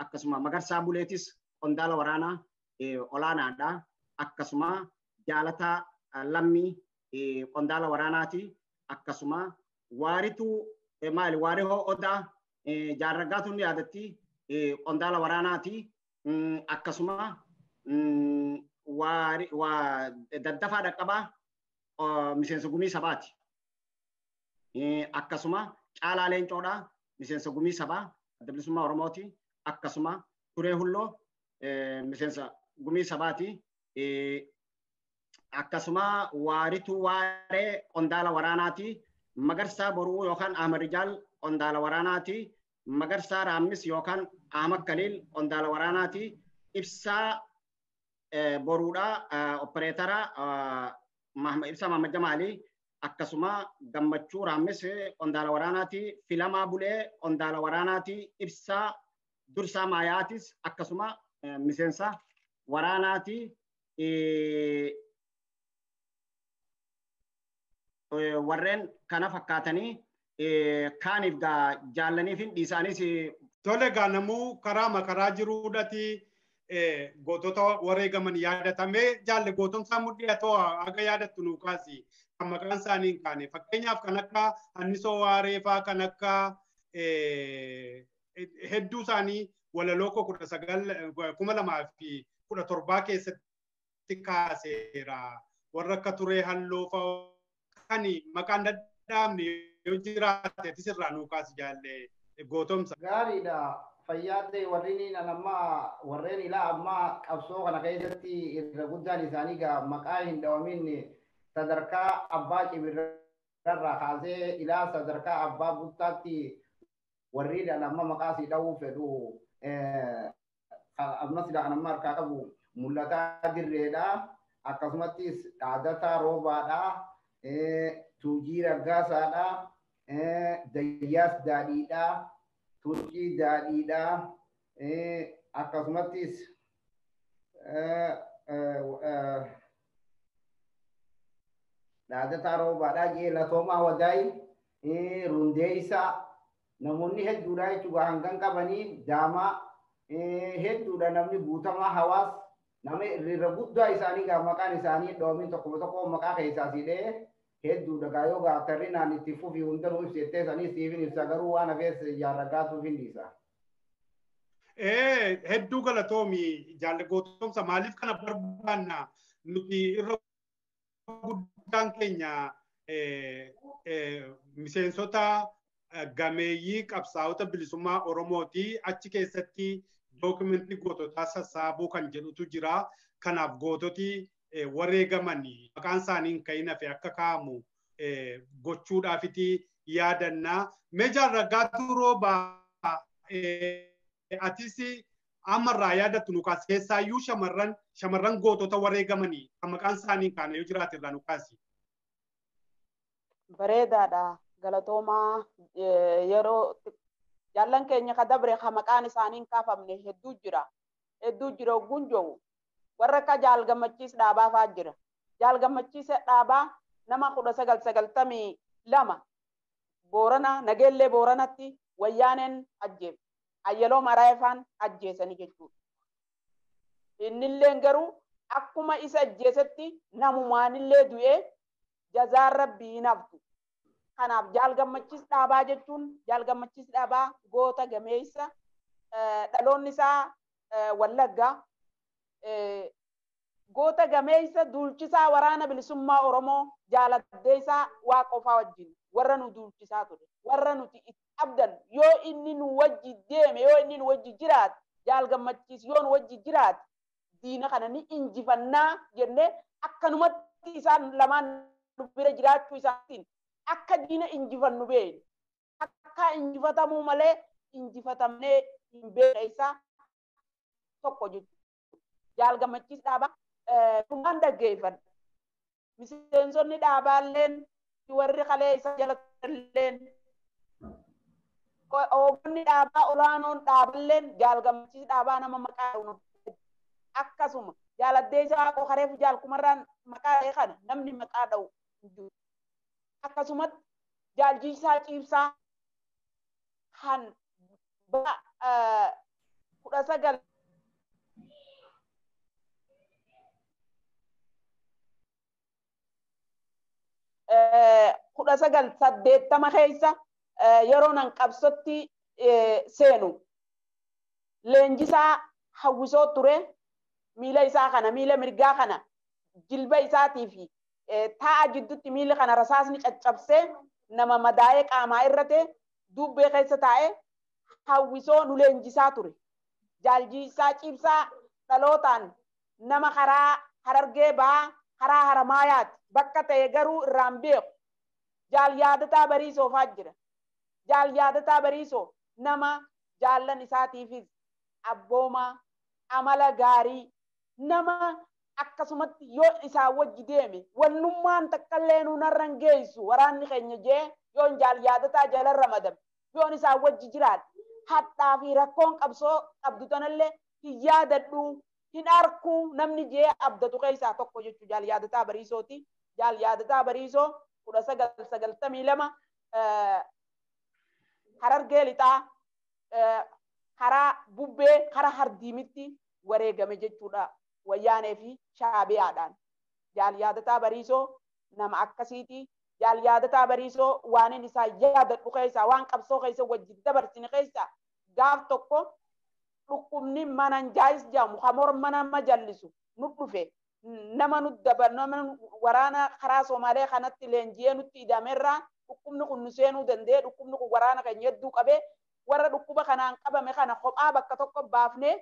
akkasuma magarsaa buleetis qondaala waraanaa olaanaadha akkasuma jaalataa lammii qondaala waraanaati akkasuma waarituu maali waarihoo odaa jaarraggaatuun ni yaadatti qondaala waraanaati akkasuma daddafaa dhaqqabaa miseensa gumii sabaati. Akkasuma caalaa leencoodhaa miseensa gumii sabaa adda bilisummaa Oromooti. Akkasuma turee hulloo miseensa gumii sabaati. Akkasuma waarituu waaree qondaala waraanaati. Magarsaa boruu yookaan Ahmad Rijaal qondaala waraanaati. Magarsaa Raammis yookaan Ahmad Kaliil qondaala waraanaati. Ibsaa boruudhaa opereetara Ibsaa Mahammad Jamaalii akkasuma Gammachuu Raammis qondaala waraanaati. Filamaa Bulee qondaala waraanaati. Ibsaa Dursaa Maayaatis akkasuma miseensa waraanaati. Warreen kana fakkaatanii kaaniif gaa jaallaniif hin dhiisaanis. Tole gaa namuu karaa makaraa jiruudhati gootota wareegaman yaadatamee jaalle gootomsaa mudhii haa ta'u haga yaadattu nuu kaasi kan maqaan isaanii hin kaane fakkeenyaaf kan akka Annisoo Waaree faa kan akka hedduu isaanii walaloo koo 19 2017 keessatti kaaseera warra akka Turee Halloo faa kan maqaan dadhaabne yoo jiraate atis irraa nuu kaasi jaalle gootomsa. Gaariidha. Fayyaa ta'e warreen amma warreen ilaa ammaa qabsoo kana keessatti irra guddaan isaanii gaa maqaa hin dhawamin sadarkaa abbaa cibirraa kaasee ilaa sadarkaa abbaa buttaatti warreen amma maqaa si dhawuu fedhu ammas ilaa amma harkaa qabu mul'ataa dirreedha akkasumattis dhaadataa roobaadha tuujii raggaasaadha dayyaas daadhiidha. Turkii daadhiidha. Akkasumattis dhaadataa roobaadha jee latoomaa wadaay rundeeysaa namoonni hedduudha jechuudha hangan qabanii daamaa hedduudha namni guutamaa hawaas nama irra guddaa isaanii gaa maqaan isaanii dhoomin tokko tokko maqaa keessaa siidhee hedduudha gaa yoo gaa tarrinaan itti fufi hundanuu ibsettee sanii siifin ibsa garuu waan hafees jaarragaatuuf hin dhiisa. Hedduu galatoomi jaalle gootomsa maaliif kana barbaanna nuti irra guddaan keenya miseensota gameeyyii qabsaa'ota bilisummaa Oromooti achi keessatti dookumentii goototaa sassaabuu kan jedhutu jira. Kanaaf goototi wareegamanii maqaan isaanii hin ka'in hafe akka kaa'amu gochuudhaafiti yaadannaa. Mee jaarraggaatu roobaa atis ammarraa yaadattu nu kaasi keessaayyuu shamarran gootota wareegamanii kan maqaan isaanii hin kaane yoo jiraate irraa nu kaasi. Bareedaadha. Galatoomaa yeroo jaallan keenya ka dabre ka maqaan isaanii hin kaafamne hedduu jira. Hedduu jira ogguun jiru. Warra akka jaal gammachiis dhaabaa fa'aa jira. Jaal gammachiis dhaabaa nama 1992 Boorana Nageellee Booranatti wayyaaneen ajjeef. Ayyaloo Maraayifaan ajjeesanii jechuudha. Innilleen garuu Akkuma isa ajjeesetti namumaanillee du'ee jazaan rabbii hin haftu. Kanaaf Jaal Gammachiis Dhaabaa jechuun Jaal Gammachiis Dhaabaa goota gameessa dhaloonni isaa Wallaggaa goota gameessa duulchisaa waraana bilisummaa Oromoo jaaladdeessaa Waaqofaa wajjin warra nu duulchisaa ture warra nuti itti abdan yoo inni nu wajji deeme yoo inni nu wajji jiraate Jaal Gammachiis yoo nu wajji jiraate diina kana ni injifannaa jennee akkanumatti isaan lamaan nu bira jiraachuu isaatiin akka diina injifannu beeknu akka injifatamuu malee injifatamnee hin beekne isaa tokko jechuudha. Jaal Gammachiis Dhaabaa dhumaan dhaggeeffadha. Miseensonni dhaabaalleen warri kalee isa jala turelleen oogonni dhaabaa olaanoon dhaaballeen Jaal Gammachiis Dhaabaa nama maqaa dha'u akkasuma jaaladdeessa Waaqoo Kareef Jaal Kumarraan maqaa dha'e kana namni maqaa dha'u hin jiru. Akkasumatti Jaal Jiisaa Ciibsaa kan bara 19 1980 keessa yeroo nan qabsotti seenu leenjisaa hawwisoo ture miila isaa kana miila mirgaa kana jilba isaatii fi taa'a jidduutti miila kana rasaasni caccabsee nama madaa'ee qaamaa irrate dubbee keessa taa'ee hawwisoo nu leenjisaa ture. Jaaljiisaa Ciibsaa dhalootaan nama karaa Harargee ba'aa karaa Haramaayaati bakka ta'e garuu irraan beeku. Jaal Yaadataa Bariisoo fa'aa jira. Jaal Yaadataa Bariisoo nama jaallan isaatiifis abboomaa amala gaarii nama akkasumatti yoo isaa wajji deeme wannummaan takkallee nuun har'a hin geessu waraanni keenya jee yoon Jaal Yaadataa jala ramadame yoon isaa wajji jiraate hadhaa fi rakkoon qabsoo qabdu tanallee hin yaadadhu hin arkuu namni jee abdatu keessaa tokko jechuu Jaal Yaadataa Bariisooti. Jaal Yaadataa Bariisoo 1992 Harargee lixaa karaa bubbee karaa hardiimitti wareegame jechuudha wayyaanee fi shaabiyaadhaan. Jaal Yaadataa Bariisoo nama akkasiiti. Jaal Yaadataa Bariisoo waan inni isaa yaadadhu keessaa waan qabsoo keessa wajjin dabarsine keessaa gaaf tokko dhukkubni mananjaayis jedhamu kan morma nama jallisu nu dhufe nama nu nama waraana karaa Somaalee kanatti leenji'ee nutti hidhamerraa dhukkubni kun nu seenuu danda'e dhukkubni kun waraana keenya hedduu qabee warra dhukkuba kanaan qabame kana kophaa bakka tokko baafnee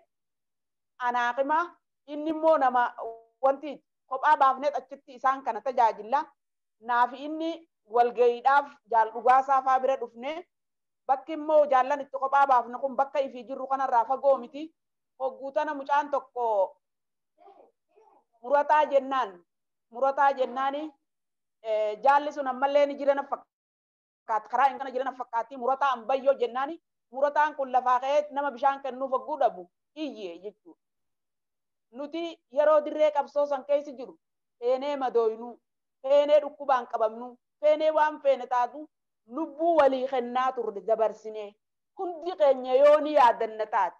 anaaqima inni immoo nama wanti kophaa baafnee achitti isaan kana tajaajilla. Naafi inni walgayiidhaaf Jaal Dhugaasaa fa'aa bira dhufnee bakki immoo jaallan itti kophaa baafne kun bakka ifii jirru kanarraa fagoo miti. Hogguu tana mucaan tokko murataa jennaani jaalli sun ammallee ni jira na fakkaata karaa hin kana jira na fakkaatti murataa ambayyoo jennaani murataan kun lafaa ka'ee nama bishaan kennuuf hogguu dhabu iyyee jechuudha. Nuti yeroo dirree qabsoo san keessa jiru feenee madooynuu feenee dhukkubaan qabamnu feenee waan feene taatu lubbuu walii kennaa turre dabarsinee hundi keenya yoo ni yaadanna taate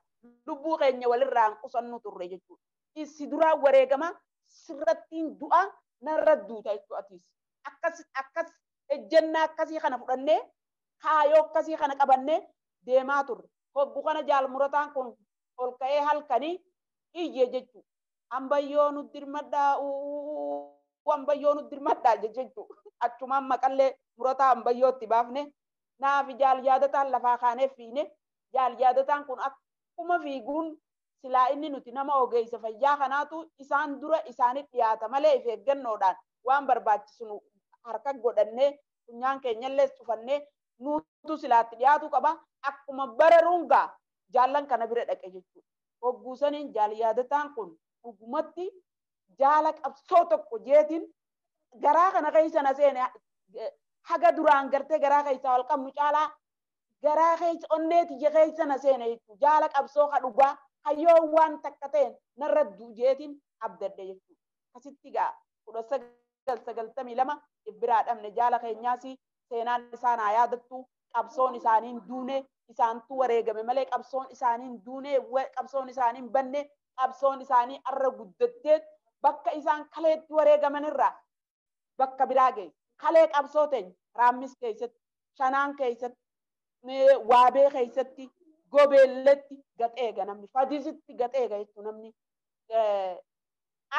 lubbuu keenya walirraa hin qusannu turre jechuudha. Isi duraa wareegama sirrattiin du'a narra duuta jechuudha atiis. Akkas akkas ejjennaa akkasii kana fudhannee kaayoo akkasii kana qabannee deemaa turre. Hoggu kana Jaal Murataan kun ol ka'ee halkanii iyye jechuudha. Ambayyoo nu dirmadhaa ambayyoo nu dirmadhaa jechuudha. Achumaan maqallee murataa ambayyootti baafne naafi Jaal Yaadataan lafaa kaanee fiine Jaal Yaadataan kun akkuma fiiguun silaa inni nuti nama ogeessa fayyaa kanaatu isaan dura isaanitti dhiyaata malee if eeggannoodhaan waan barbaachisu nu harka godhannee funyaan keenyallee cufannee nuutu silaatti dhiyaatu qaba. Akkuma bararuun gaa jaallan kana bira dhaqe jechuudha. Hogguu saniin Jaal Yaadataan kun dhugumatti jaala qabsoo tokko jeetiin garaa kana keessa na seene haga duraan gartee garaa keessa wal qabnu caalaa garaa keessa onnee tiyya keessa na seene jechuudha. Jaala qabsoo ka dhugaa hayyoo waan takka ta'een narra jeetiin abdadde jechuudha. Akkasitti gaa 1992 biraa dhabne jaala keenyaas seenaan isaan haa yaadattu qabsoon isaaniin duune isaantu wareegame malee qabsoon isaaniin duune qabsoon isaaniin banne qabsoon isaanii arra guddattee Bakka isaan kaleetti wareegaman irraa bakka biraa geesse. Kalee qabsoo teenya Raammis keessatti, Shanaan keessatti, Waabee keessatti, Gobeelletti gaxeega namni. Fadisitti gaxeega jechuun namni.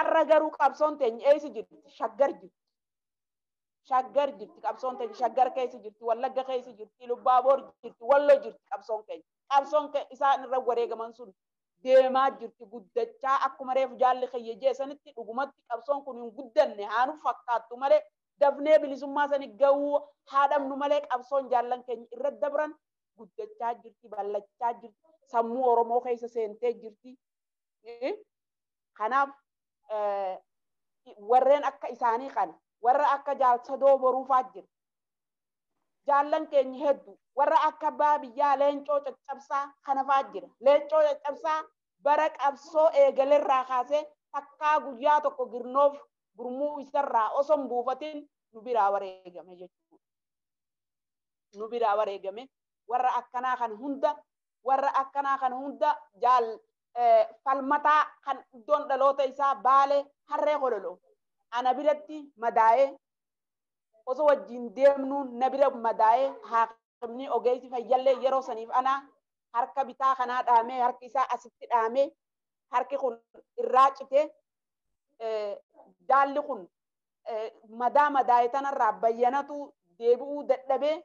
Arra garuu qabsoon teenya eessa jirti? Shaggar jirti. Shaggar jirti qabsoon teenya. Shaggar keessa jirti, Wallagga keessa jirti, Lubbaaboor jirti, Walloo jirti qabsoon keenya. Qabsoon isaan irra wareegaman sun deemaa jirti guddachaa akkuma reefu jaalli kiyya jeesanitti dhugumatti qabsoon kun hin guddanne haanu fakkaattu malee dafnee bilisummaa sani gahuu haadhamnu malee qabsoon jaallan keenya irra dabran guddachaa jirti, ballachaa jirti, sammuu Oromoo keessa seentee jirti. Kanaaf warreen akka isaanii kana warra akka jaalsadoo boruufaa jira. Jaallan keenya hedduu warra akka abbaa biyyaa leencoo caccabsaa kana faa jira. Leencoo caccabsaa bara qabsoo eegalerraa kaasee takkaa guyyaa tokko girnoof gurmuu isarraa osoo hin buufatin nu biraa wareegame jechuudha. Nu biraa wareegame warra akkanaa kan hunda warra akkanaa kan hunda jaal falmataa kan iddoon dhaloota isaa Baalee harree kololoo ana biratti madaa'ee osoo wajjin deemnuun na bira madaa'ee haakimni ogeessi fayyallee yeroo saniif ana harka bitaa kanaa dhaamee harki isaa asitti dhaamee harki kun irraa citee jaalli kun madaa madaa'e tanarraa bayyanatu deebi'uu dadhabee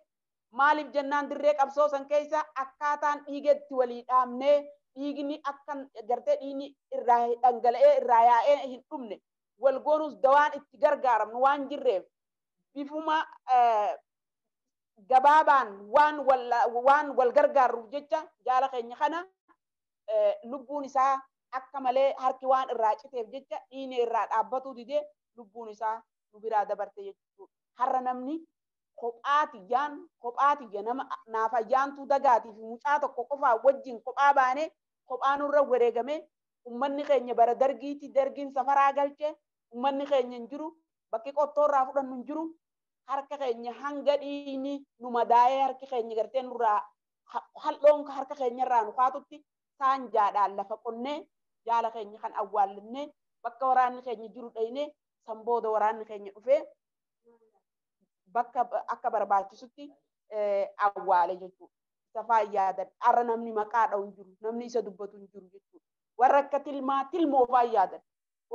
maaliif jennaan dirree qabsoo san keessa akkaataan dhiigetti walii dhaamnee dhiigni akka gartee dhiigni irraa dhangala'ee irraa yaa'ee hin dhumne wal goonuus dawaan itti gargaaramnu waan jirreef bifuma gabaabaan waan wal gargaarruuf jecha jaala keenya kana lubbuun isaa akka malee harki waan irraa citeef jecha dhiigni irraa dhaabbatuu didee lubbuun isaa nu biraa dabarte jechuudha. Har'a namni kophaa tiyya nama naaf ayyaantuu dagaatii fi mucaa tokko qofaa wajjin kophaa baanee kophaa nurra wareegame ummanni keenya bara dargiitti dargiin safaraa galchee ummanni keenya hin jiru bakki qottoorraa fudhannu hin jiru harka keenya hanga dhiigni nu madaa'ee harki keenya gartee nurraa hal'oon harka keenyarraa nu kaatutti saanjaadhaan lafa qonnee jaala keenya kan awwaallannee bakka waraanni keenya jiru dhaynee san booda waraanni keenya dhufee bakka akka barbaachisutti awwaale jechuudha. Isa faayyaadan har'a namni maqaa dha'u hin jiru namni isa dubbatu hin jiru jechuudha. Warra akka tilmaa tilmoo faayyaadan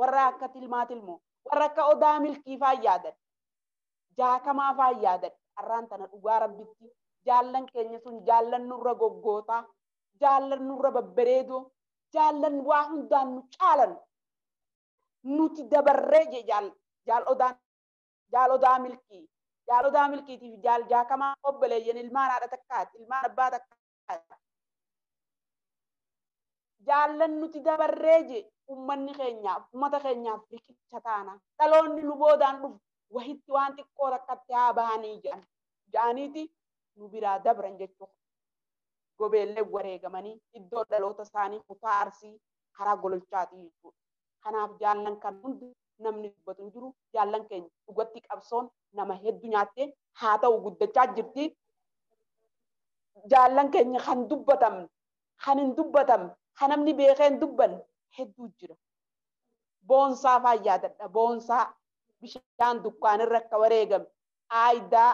warra akka tilmaa tilmoo warra akka odaa milkii faayyaadan jaakamaa faayyaadan har'aan tana dhugaa rabbitti jaallan keenya sun jaallan nurra goggootaa jaallan nurra babbareedoo jaallan waa hundaan nu caalan nuti dabarree je jaal odaan jaal odaa milkii jaal odaa milkiitiif jaal jaakamaa obboleeyyan ilmaan haadha takkaati ilmaan abbaa takkaati jaallan nuti dabarree je ummanni keenyaaf ummata keenyaaf riqicha taana dhaloonni nu boodaan dhufu wahitti waan xiqqoo takkatti haa bahanii jedhan ja'aniiti nu biraa dabran jechuudha. Gobeellee wareegamanii iddoo dhaloota isaanii kutaa Arsii karaa Gololchaati jechuudha. Kanaaf jaallan kan hundi namni dubbatu hin jiru jaallan keenya dhugatti qabsoon nama hedduu nyaattee haa ta'u guddachaa jirti. Jaallan keenya kan dubbatamne kan hin dubbatamne kan namni beekee hin dubbanne hedduu jira. Boonsaa faayyaadadha. Boonsaa bishaan dukkaanirra akka wareegame aayidaa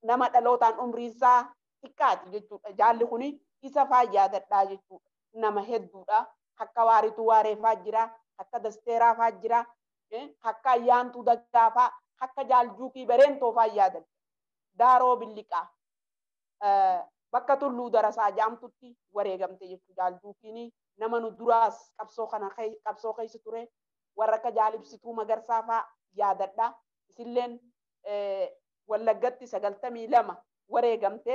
nama dhalootaan umriisaa xiqqaati jechuudha. Jaalli kuni isa faayyaadadha jechuudha. Nama hedduudha. Akka waarituu waareefaa jira. Akka dasteeraafaa jira. Akka ayyaantuu daggaafaa. Akka jaaljuukii bareentoo faayyaadadha. Daaroo billiqaa. Bakka tulluu darasaa jaamtutti wareegamte jechuudha. Jaaljuukiin nama nu duraas qabsoo kana qabsoo keessa ture. Warra akka jaalibsituu magarsaa faa yaadadha. Isilleen Wallaggatti 92 wareegamte.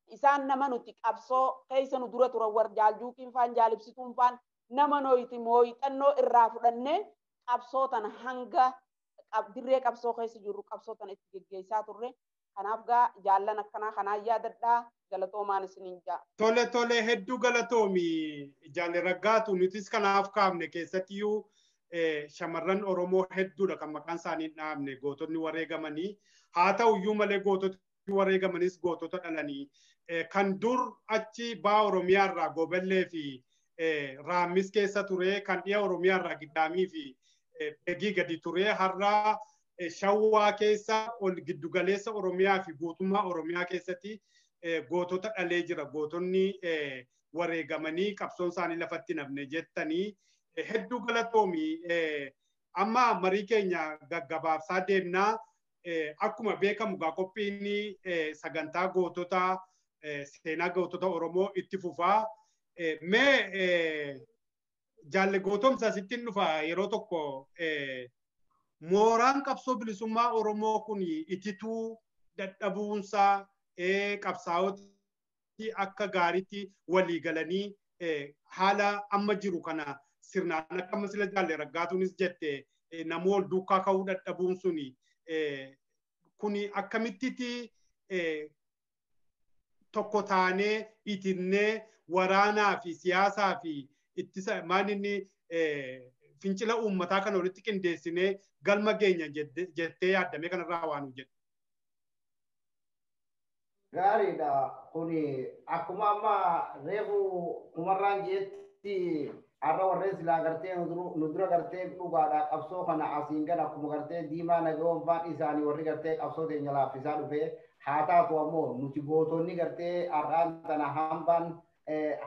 Isaan nama nuti qabsoo keessa nu dura turan warra jaaljuukiin faan jaalibsituun faan nama noyti mooyixannoo irraa fudhannee qabsoo tana hanga dirree qabsoo keessa jirru qabsoo tana itti geggeessaa turre. Kanaaf gaa jaallan akkanaa kanaan yaadadhaa galatoomaan isiniin jaa. Tole tole hedduu galatoomi jaalle Raggaatu nutis kanaaf kaafne keessattiyyuu shamarran Oromoo hedduudha kan maqaan isaanii hin dhahamne gootonni wareegamanii haa ta'uyyuu malee gootonni wareegamanis gootota dhalanii kan dur achi baa Oromiyaa irraa Goobellee fi Raammis keessa ture, kan dhiya Oromiyaa irraa Gidaamii fi Begii gadi ture, har'a Shawwaa keessa ol giddugaleessa Oromiyaa fi guutummaa Oromiyaa keessatti gootota dhalee jira. Gootonni wareegamanii qabsoon isaanii lafatti nafne jettanii hedduu galatoomi. Amma marii keenya gaggabaabsaa deemnaa. Akkuma beekamu gaa qophiin sagantaa gootota seenaa gootota Oromoo itti fufaa. Mee jaalle gootomsa sittiin dhufa yeroo tokko mooraan qabsoo bilisummaa Oromoo kun itituu dadhabuunsaa qabsaa'oti akka gaariitti walii galanii haala amma jiru kana sirnaan akka amma sila jaalle raggaatuunis jette namoo ol duukaa ka'uu dadhabuun suni kuni akkamittiti tokko taanee itinnee waraanaa fi siyaasaa fi ittisa maalinni fincila uummataa kana walitti qindeessinee galma geenya jettee yaaddamee kanarraa waan hojjedhu. Gaariidha. Kuni akkuma amma reefu kumarraan jeetti har'a warreen silaa gartee nu dura gartee dhugaadha qabsoo kana asiin gad akkuma gartee diimaa nagawoon faan isaanii warri gartee qabsoo teenya laaffisaa dhufee haa taatu ammoo nuti gootonni gartee har'aan tana hambaan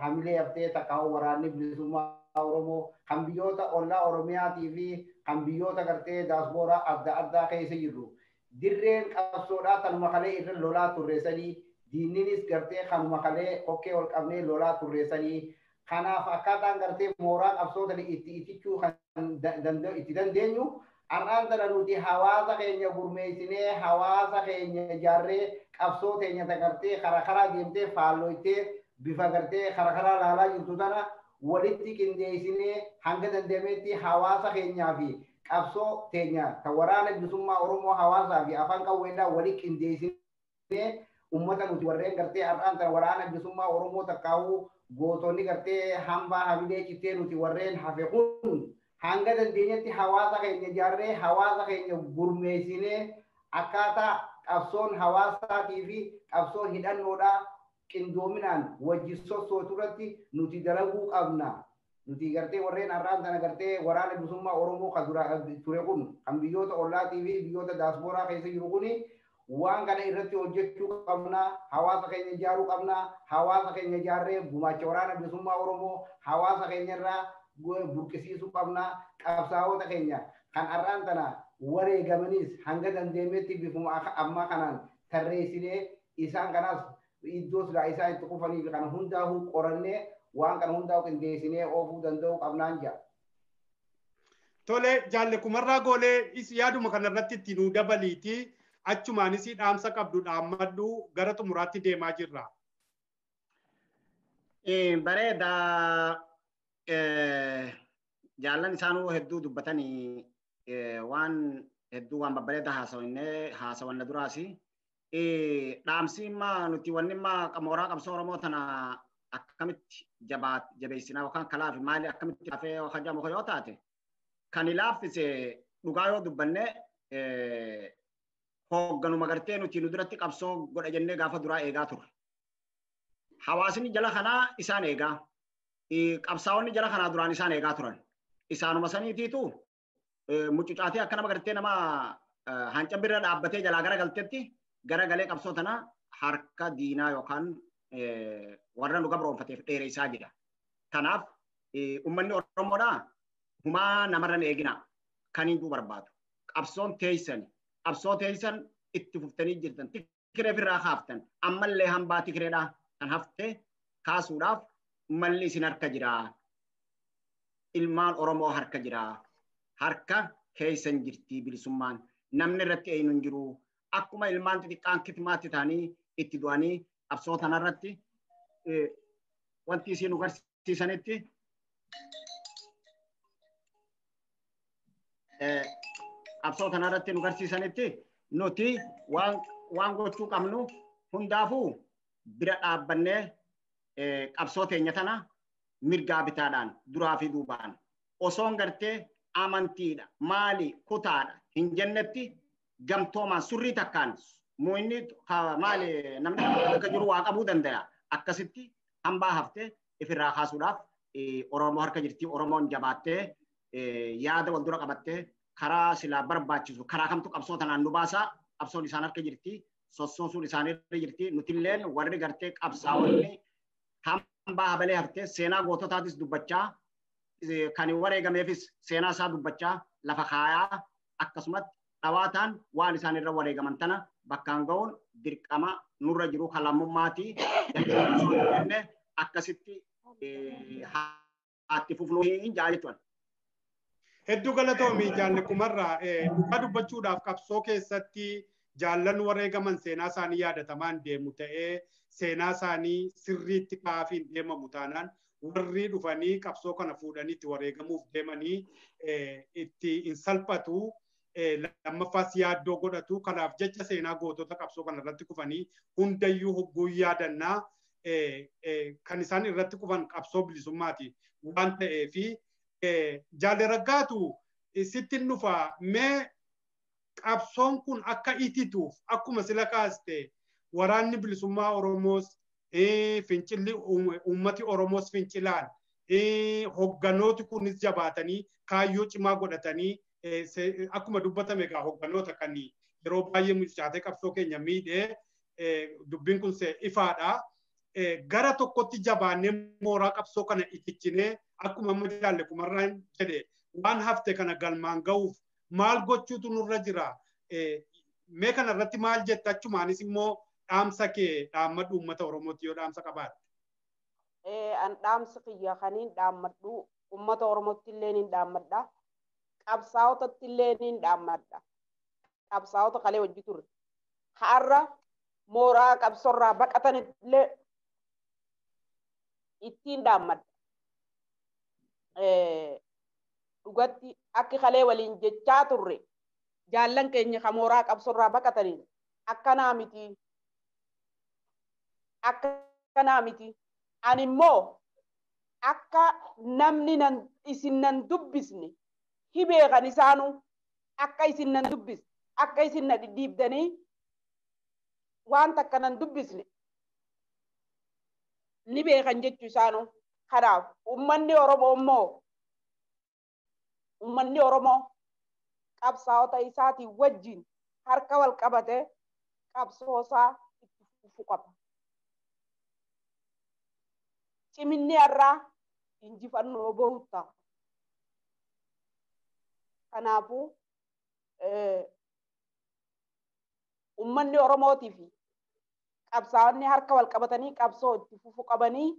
hamilee haftee takka waraanni bilisummaa Oromoo kan biyyoota ollaa Oromiyaatii fi kan biyyoota gartee daaspooraa adda addaa keessa jirru. Dirreen qabsoodhaa tanuma kalee irra lolaa turreessanii diinninis gartee kanuma kalee kokkee ol qabnee lolaa turreessanii kanaaf akkaataan gartee mooraa qabsoo tana itti itichuu kan itti dandeenyu har'aan tana nuti hawaasa keenya gurmeessinee hawaasa keenya ijaarree qabsoo teenya gartee karaa karaa deemtee faalloytee bifa gartee karaa karaa laalaa jirtu tana walitti qindeessinee hanga dandeenyetti hawaasa keenyaa fi qabsoo teenya kan waraana bilisummaa Oromoo hawaasaa fi afaan qawweedhaa walitti qindeessinee uummata nuti warreen gartee har'aan tana waraana bilisummaa Oromoo takkaa'uu gootonni gartee hambaa hamilee cittee nuti warreen hafe kun hanga dandeenyetti hawaasa keenya ijaarree hawaasa keenya gurmeessinee akkaataa qabsoon hawaasaatii fi qabsoon hidhannoodhaa qindoominaan wajji sossootu irratti nuti dalaguu qabna. Nuti gartee warreen har'aan tana gartee waraana bilisummaa Oromoo kan dura ture kun kan biyyoota ollaatii fi biyyoota daaspooraa keessa jiru kuni waan kana irratti hojjechuu qabna. Hawaasa keenya ijaaruu qabna. Hawaasa keenya ijaarree gumaacha waraana bilisummaa Oromoo hawaasa keenya irraa burqisiisuu qabna. Qabsaa'ota keenya kan har'aan tana wareegamaniis hanga dandeenyetti bifuma ammaa kanaan tarreessinee isaan kanaas iddoo silaa isaan itti kufanii fi kana hundaa'uu qorannee waan kana hundaa'u qindeessinee oofuu danda'uu qabnaan jira. Tole jaalle kumarraa goolee yaaduma kanarratti itti nuu dabaliiti achumaanis dhaamsa qabdu dhaammadhu gara xumuraatti deemaa jirra. Bareeda jaallan isaanuu hedduu dubbatanii waan hedduu waan babbareeda haasawanna duraasi. Dhaamsi immaa nuti wanni immaa mooraa qabsoo Oromoo tana akkamitti jabeessinaa yookaan kalaa fi maali akkamitti lafee hajamu yoo taate kan ilaaffise dhugaa yoo dubbanne hoogganuma gartee nuti nu duratti qabsoo godha jennee gaafa duraa eegaa turre. Hawaasni jala kanaa isaan eegaa. Qabsaa'onni jala kanaa duraan isaan eegaa turan. Isaanuma saniitiitu mucucaatee akka nama gartee nama hancabirra dhaabbatee jalaa gara galtetti garagalee qabsoo tana harka diinaa yookaan warra nu gabroonfateef dheeressaa jira. Kanaaf uummanni Oromoodhaa humaa namarra hin eegina kan hin barbaadu. Qabsoon teessan qabsoo teessan itti fuftanii jirtan tikiree ofirraa kaaftan ammallee hambaa tikireedhaa kan hafte kaasuudhaaf malli isin harka jira. Ilmaan Oromoo harka jira. Harka keessan jirti bilisummaan namni irratti eenyu hin jiru. Akkuma ilmaan xixiqqaan kitimaatti ta'anii itti du'anii qabsoo tanarratti wanti isin nu garsiisanitti qabsoo tanarratti nu garsiisanitti nuti waan gochuu qabnu hundaafuu bira dhaabbannee qabsoo teenya tana mirgaa bitaadhaan duraa fi duubaan osoon gartee amantiidha maali kutaadha hin jennetti gamtoomaan surrii takkaan mu'inni maali namni akka jiru waa qabuu danda'a akkasitti hambaa haftee ifirraa kaasuudhaaf Oromoo harka jirti. Oromoon jabaattee yaada wal dura qabattee karaa silaa barbaachisu karaa kamtu qabsoo tanaan nu baasaa qabsoon isaan harka jirti sossoosuun isaan irra jirti nutilleen warri gartee qabsaa'onni hambaa habalee haftee seenaa goototaatis dubbachaa kan wareegameefis seenaa isaa dubbachaa lafa kaayaa akkasumatti dhawaataan waan isaan irra wareegaman tana bakkaan ga'uun dirqama nurra jiru kan lammummaatii jenne akkasitti haatti fufnuu hin jaa jechuudha. Hedduu galatoomii jaalli kumarraa dhugaa dubbachuudhaaf qabsoo keessatti jaallan wareegaman seenaa isaanii yaadatamaan deemu ta'ee seenaa isaanii sirriitti kaafiin deemamu taanaan warri dhufanii qabsoo kana fuudhanii itti wareegamuuf deemanii itti hin salphatu. Lammaffaas yaaddoo godhatu. Kanaaf jecha seenaa gootota qabsoo kana irratti kufanii hundayyuu hogguu yaadannaa kan isaan irratti kufan qabsoo bilisummaati waan ta'eefi jaalle raggaatu sitti dhufa mee qabsoon kun akka itituuf akkuma sila kaaste waraanni bilisummaa Oromoos fincilli uummati Oromoos fincilaan hogganooti kunis jabaatanii kaayyoo cimaa godhatanii akkuma dubbatame egaa hogganoota kan yeroo baay'ee mucaatee qabsoo keenya miidhee dubbiin kun ifaadha. Gara tokkotti jabaannee mooraa qabsoo kana itichinee akkuma amma jaalle kumarraan jedhe waan hafte kana galmaan ga'uuf maal gochuutu nurra jira. Mee kana irratti maal jetta achumaanis immoo dhaamsa kee dhaammadhu uummata Oromootti yoo dhaamsa qabaatte. An dhaamsa kiyya kaniin dhaammadhu uummata Oromootti illee niin dhaammadha. Qabsaa'otatti illee niin dhaammadha. Qabsaa'ota kalee hojii turre. Har'a mooraa qabsoorraa baqatan illee ittiin dhaammadha. Dhugatti akki kalee waliin jechaa turre jaallan keenya ka mooraa qabsoorraa baqataniin akkanaa miti. Akkanaa miti. Ani immoo akka namni isin nan dubbisne hibeekan isaanuu akka isin nan dubbisne akka isin na dhidhiibdanii waan takka nan dubbisne ni beekan jechuu isaanuu. Kanaaf uummanni Oromoo immoo uummanni Oromoo qabsaa'ota isaatiin wajjin harka wal qabate qabsoosaa itti fufuu qaba. Ciminni har'aa injifannoo boru ta'a. Kanaafuu uummanni Oromootii fi qabsaa'onni harka wal qabatanii qabsoo itti fufuu qabanii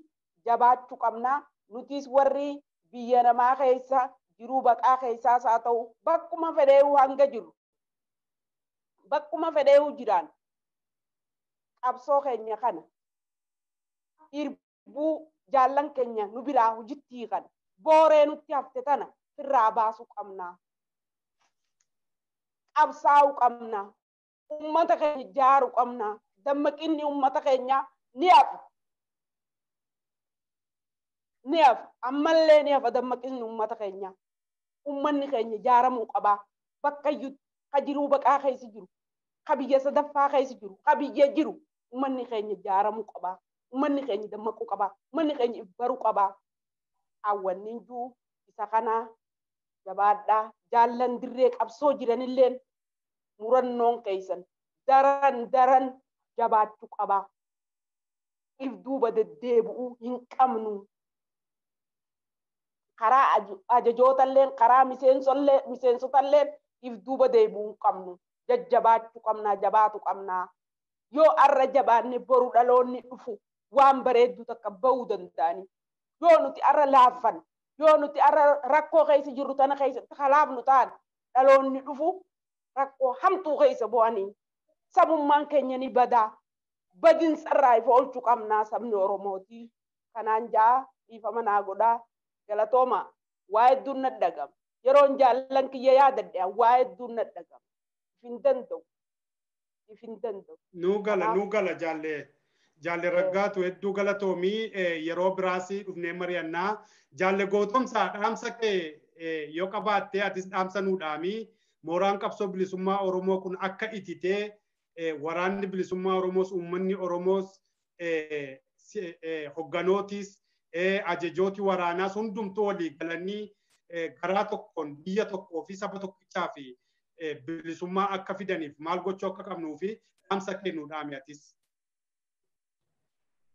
jabaachuu qabna. Nutis warri biyya namaa keessa jiruu baqaa keessaas haa ta'u bakkuma fedheewu hanga jiru bakkuma fedheewu jiraan qabsoo keenya kana irbuu jaallan keenya nu biraa hojitti kana booree nutti hafte tana firraa baasuu qabna. Qabsaa'uu qabna. Uummata keenya ijaaruu qabna. Dammaqinni uummata keenyaa ni hafa. Ni hafa. Ammallee ni hafa dammaqinni uummata keenyaa. Uummanni keenya ijaaramuu qaba. Bakka iyyuu ka jiruu baqaa keessa jiru, ka biyya sadaffaa keessa jiru, ka biyya jiru uummanni keenya ijaaramuu qaba. Uummanni keenya dammaquu qaba. Uummanni keenya baruu qaba. Hawwanni jiru isa kana jabaadhaa. Jaallan dirree qabsoo jiranilleen murannoon keessan daran daran jabaachuu qaba. If duuba deddeebi'uu hin qabnu. Karaa ajajootalleen karaa miseensotalleen if duuba deebi'uu hin qabnu. Jajjabaachuu qabna, jabaatu qabna. Yoo arra jabaanne boru dhaloonni dhufu waan bareedduu takka ba'uu danda'ani. Yoo nuti arra laaffan, yoo nuti arra rakkoo keessa jirru tana keessatti halaafnu ta'an dhaloonni dhufu rakkoo hamtuu keessa bu'anii sabummaan keenya ni badaa. Badinsarraa ifa oolchuu qabnaa sabni Oromooti. Kanaan jaa dhiifama naa godhaa. Galatooma waa hedduun na dhagama. Yeroon jaallan kiyya yaadadhe waa hedduun na dhagama. If hin danda'u. If hin danda'u. Nuu gala nuu gala jaalle jaalle raggaatu hedduu galatoomii yeroo biraas dhufnee mari'annaa. Jaalle gootomsaa dhaamsa kee yoo qabaatte atis dhaamsa nuu dhaamii mooraan qabsoo bilisummaa Oromoo kun akka ititee waraanni bilisummaa Oromoos uummanni Oromoos hogganootis Ajajooti waraanaas hundumtuu walii galanii garaa tokkoon biyya tokkoo fi saba tokkichaa fi bilisummaa akka fidaniif maal gochuu akka qabnuu fi dhaamsa kennuu dhaame atis.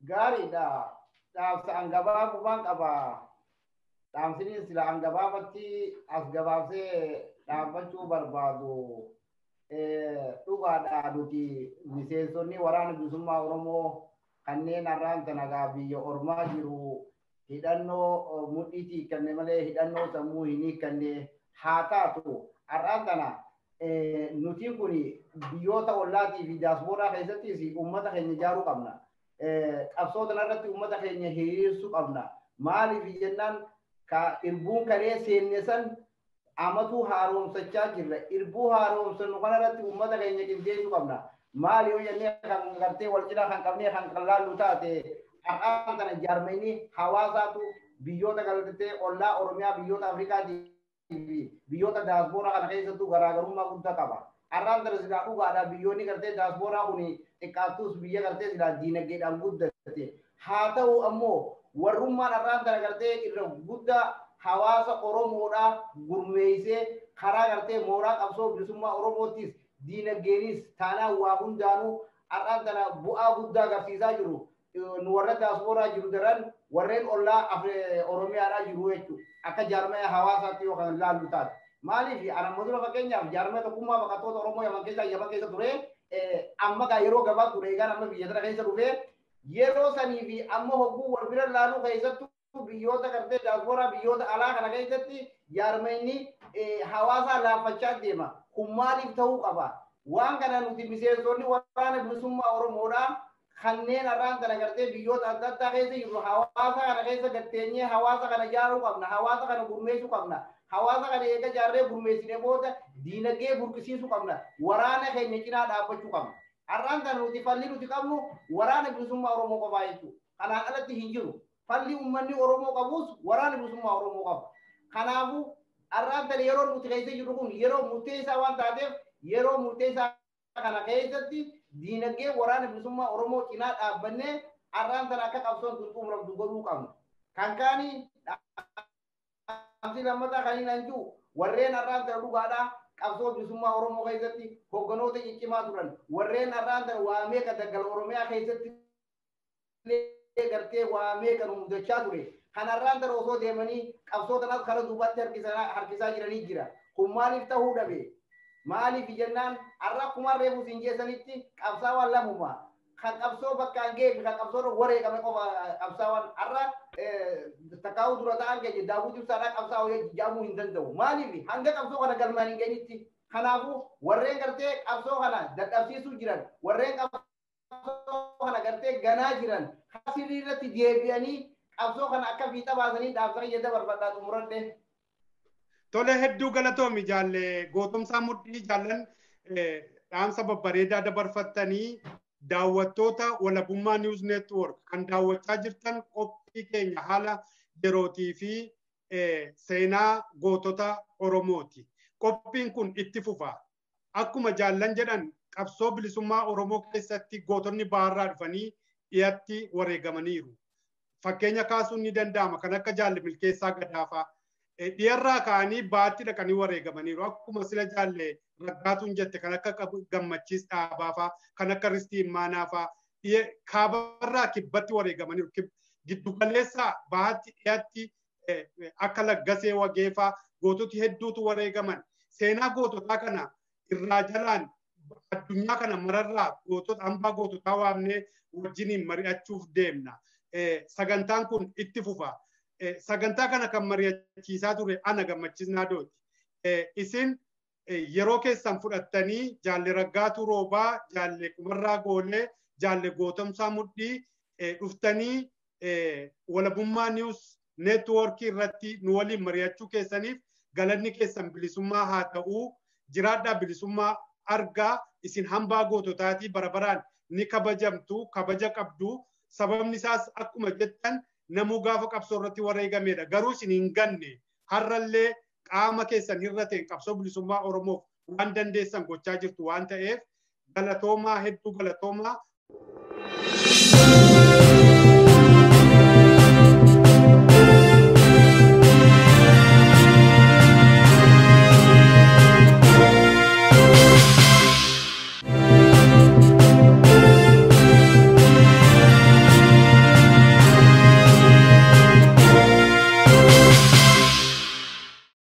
Gaariidha. Dhaamsa an gabaabummaan qaba. Dhaamsini sila an gabaabatti as gabaabsee dhaabbachuu barbaadu. Dhugaadha nuti miseensonni waraana bilisummaa Oromoo kanneen har'aan tana gaa biyya ormaa jiru hidhannoo mudhiitii hiikkanne malee hidhannoo sammuu hin hiikkanne haa taatu har'aan tana nuti kun biyyoota ollaatii fi daaspooraa keessattis uummata keenya ijaaruu qabna. Qabsoo kanarratti uummata keenya hiriirsuu qabna. Maaliif jennaan ka irbuun kalee seenne san amatuu haaromsachaa jirra. Irbuu haaromsannu kanarratti uummata keenya qindeessuu qabna. Maali yoo jennee kan gartee wal cinaa kan qabnee kan qallaallu taate har'aan kana jaarmeenii hawaasaatu biyyoota galtee ollaa Oromiyaa biyyoota Afrikaatii fi biyyoota daaspooraa kana keessattuu garaagarummaa guddaa qaba. Har'aan tana silaa dhugaadha biyyoonni gartee daaspooraa kun xiqqaattus biyya gartee silaa diinagdeedhaan guddatte. Haa ta'u ammoo warrummaan har'aan tana gartee irra guddaa hawaasa Oromoodhaa gurmeessee karaa gartee mooraa qabsoo bilisummaa Oromoottis diinagdeenis taanaan waa hundaanuu har'aan tana bu'aa guddaa agarsiisaa jiru. Nu warra daaspooraa jiru daran warreen ollaa Oromiyaadhaa jiru jechuudha. Akka jaarmaya hawaasaatti yoo kan laallu taate. Maaliif ana dura fakkeenyaaf jaarmaya tokkummaa baqattoota Oromoo Yaman keessa Yaman keessa ture amma gaa yeroo gabaa ture egaan amma biyya tana keessa dhufee yeroo sanii fi amma hogguu wal bira laaluu keessattuu biyyoota gartee daaspooraa biyyoota alaa kana keessatti jaarmayni hawaasaa laaffachaa deema. Kun maaliif ta'uu qaba? Waan kana nuti miseensonni waraana bilisummaa Oromoodhaa kanneen har'aan tana gartee biyyoota adda addaa keessa jirru hawaasa kana keessa gatteenyee hawaasa kana ijaaruu qabna, hawaasa kana gurmeessuu qabna, hawaasa kana eega ijaarree gurmeessinee booda diinagdee burqisiisuu qabna, waraana keenya cinaa dhaabbachuu qabna. Har'aan tana nuti falli nuti qabnu waraana bilisummaa Oromoo qofaa jechuudha. Kanaan alatti hin jiru. Falli uummanni Oromoo qabus waraana bilisummaa Oromoo qaba. Kanaafuu har'aan tana yeroo nuti keessa jirru kun yeroo murteessaa waan taateef yeroo murteessaa kana keessatti diinagdee waraana bilisummaa Oromoo cinaa dhaabbannee har'aan tana akka qabsoon tun xumuramtu godhuu qabna. Kan kaanii dhaamsi lammataa kan hin jiru warreen har'aan tana dhugaadhaa qabsoo bilisummaa Oromoo keessatti hogganoota ciccimaa turan warreen har'aan tana waa meeqa daggala Oromiyaa keessatti gartee waa meeqa nu mudachaa ture. Kan har'aan tana osoo deemanii qabsoo tanaas karaa duubatti harkisaa jiranii jira. Kun maaliif ta'uu dhabe? Maaliif jennaan har'a akkuma reefu siin jeessanitti qabsaawwan lamuma. Kan qabsoo bakkaan ga'ee fi kan qabsoo wareegame qofa qabsaawwan har'a takkaa'uu dura ta'an keenya Daawud Ibsaadhaa qabsaa'uu jedhamuu hin danda'u. Maaliif hanga qabsoo kana galmaan hin geenyetti. Kanaafuu warreen gartee qabsoo kana dadhabsiisuu jiran warreen qabsoo kana gartee ganaa jiran sirrii irratti deebi'anii qabsoo kana akka fiixa baasanii dhaabsanii jedha barbaadaa xumuradhe. Tole hedduu galatoomi jaalle gootumsaa mudhii jaallan dhaamsa babbareedaa dabarfattanii daawwattoota walabummaa News Network kan daawwachaa jirtan qophii keenya haala yerootii fi seenaa gootota Oromooti. Qophiin kun itti fufa. Akkuma jaallan jedhan qabsoo bilisummaa Oromoo keessatti gootonni baharraa dhufanii dhiyatti wareegamaniiru. Fakkeenya kaasuun ni danda'ama kan akka jaalle Milkeessaa Gadaafaa. Dhiyarraa ka'anii baatti dhaqanii wareegamaniiru. Akkuma sila jaalle Raggaatuun jette kan akka Gammachiis Dhaabaafaa, kan akka Ristii Immaanaafaa, kaabarraa kibbatti wareegamaniiru. Giddugaleessa baatti dhiyatti akka Laggasee Wageefaa goototi hedduutu wareegaman. Seenaa goototaa kana irraa jalaan addunyaa kana mararraa gootota hambaa goototaa waamnee wajjiniin mari'achuuf deemna. Sagantaan kun itti fufa. Sagantaa kana kan mari'achiisaa ture ana Gammachiis Naadooti. Isin yeroo keessan fudhattanii jaalle Raggaatuu Roobaa, jaalle Kumarraa Goolee, jaalle Gootomsaa Mudhii dhuftanii walabummaa News Network irratti nu waliin mari'achuu keessaniif galanni keessan bilisummaa haa ta'uu. Jiraadhaa bilisummaa argaa isin hambaa goototaatii bara baraan ni kabajamtu, kabaja qabdu. Sababni isaas akkuma jettan namuu gaafa qabsoo irratti wareegamedha. Garuu isin hin ganne har'allee qaama keessan hir'ateen qabsoo bilisummaa Oromoof waan dandeessan gochaa jirtu waan ta'eef galatoomaa hedduu galatoomaa.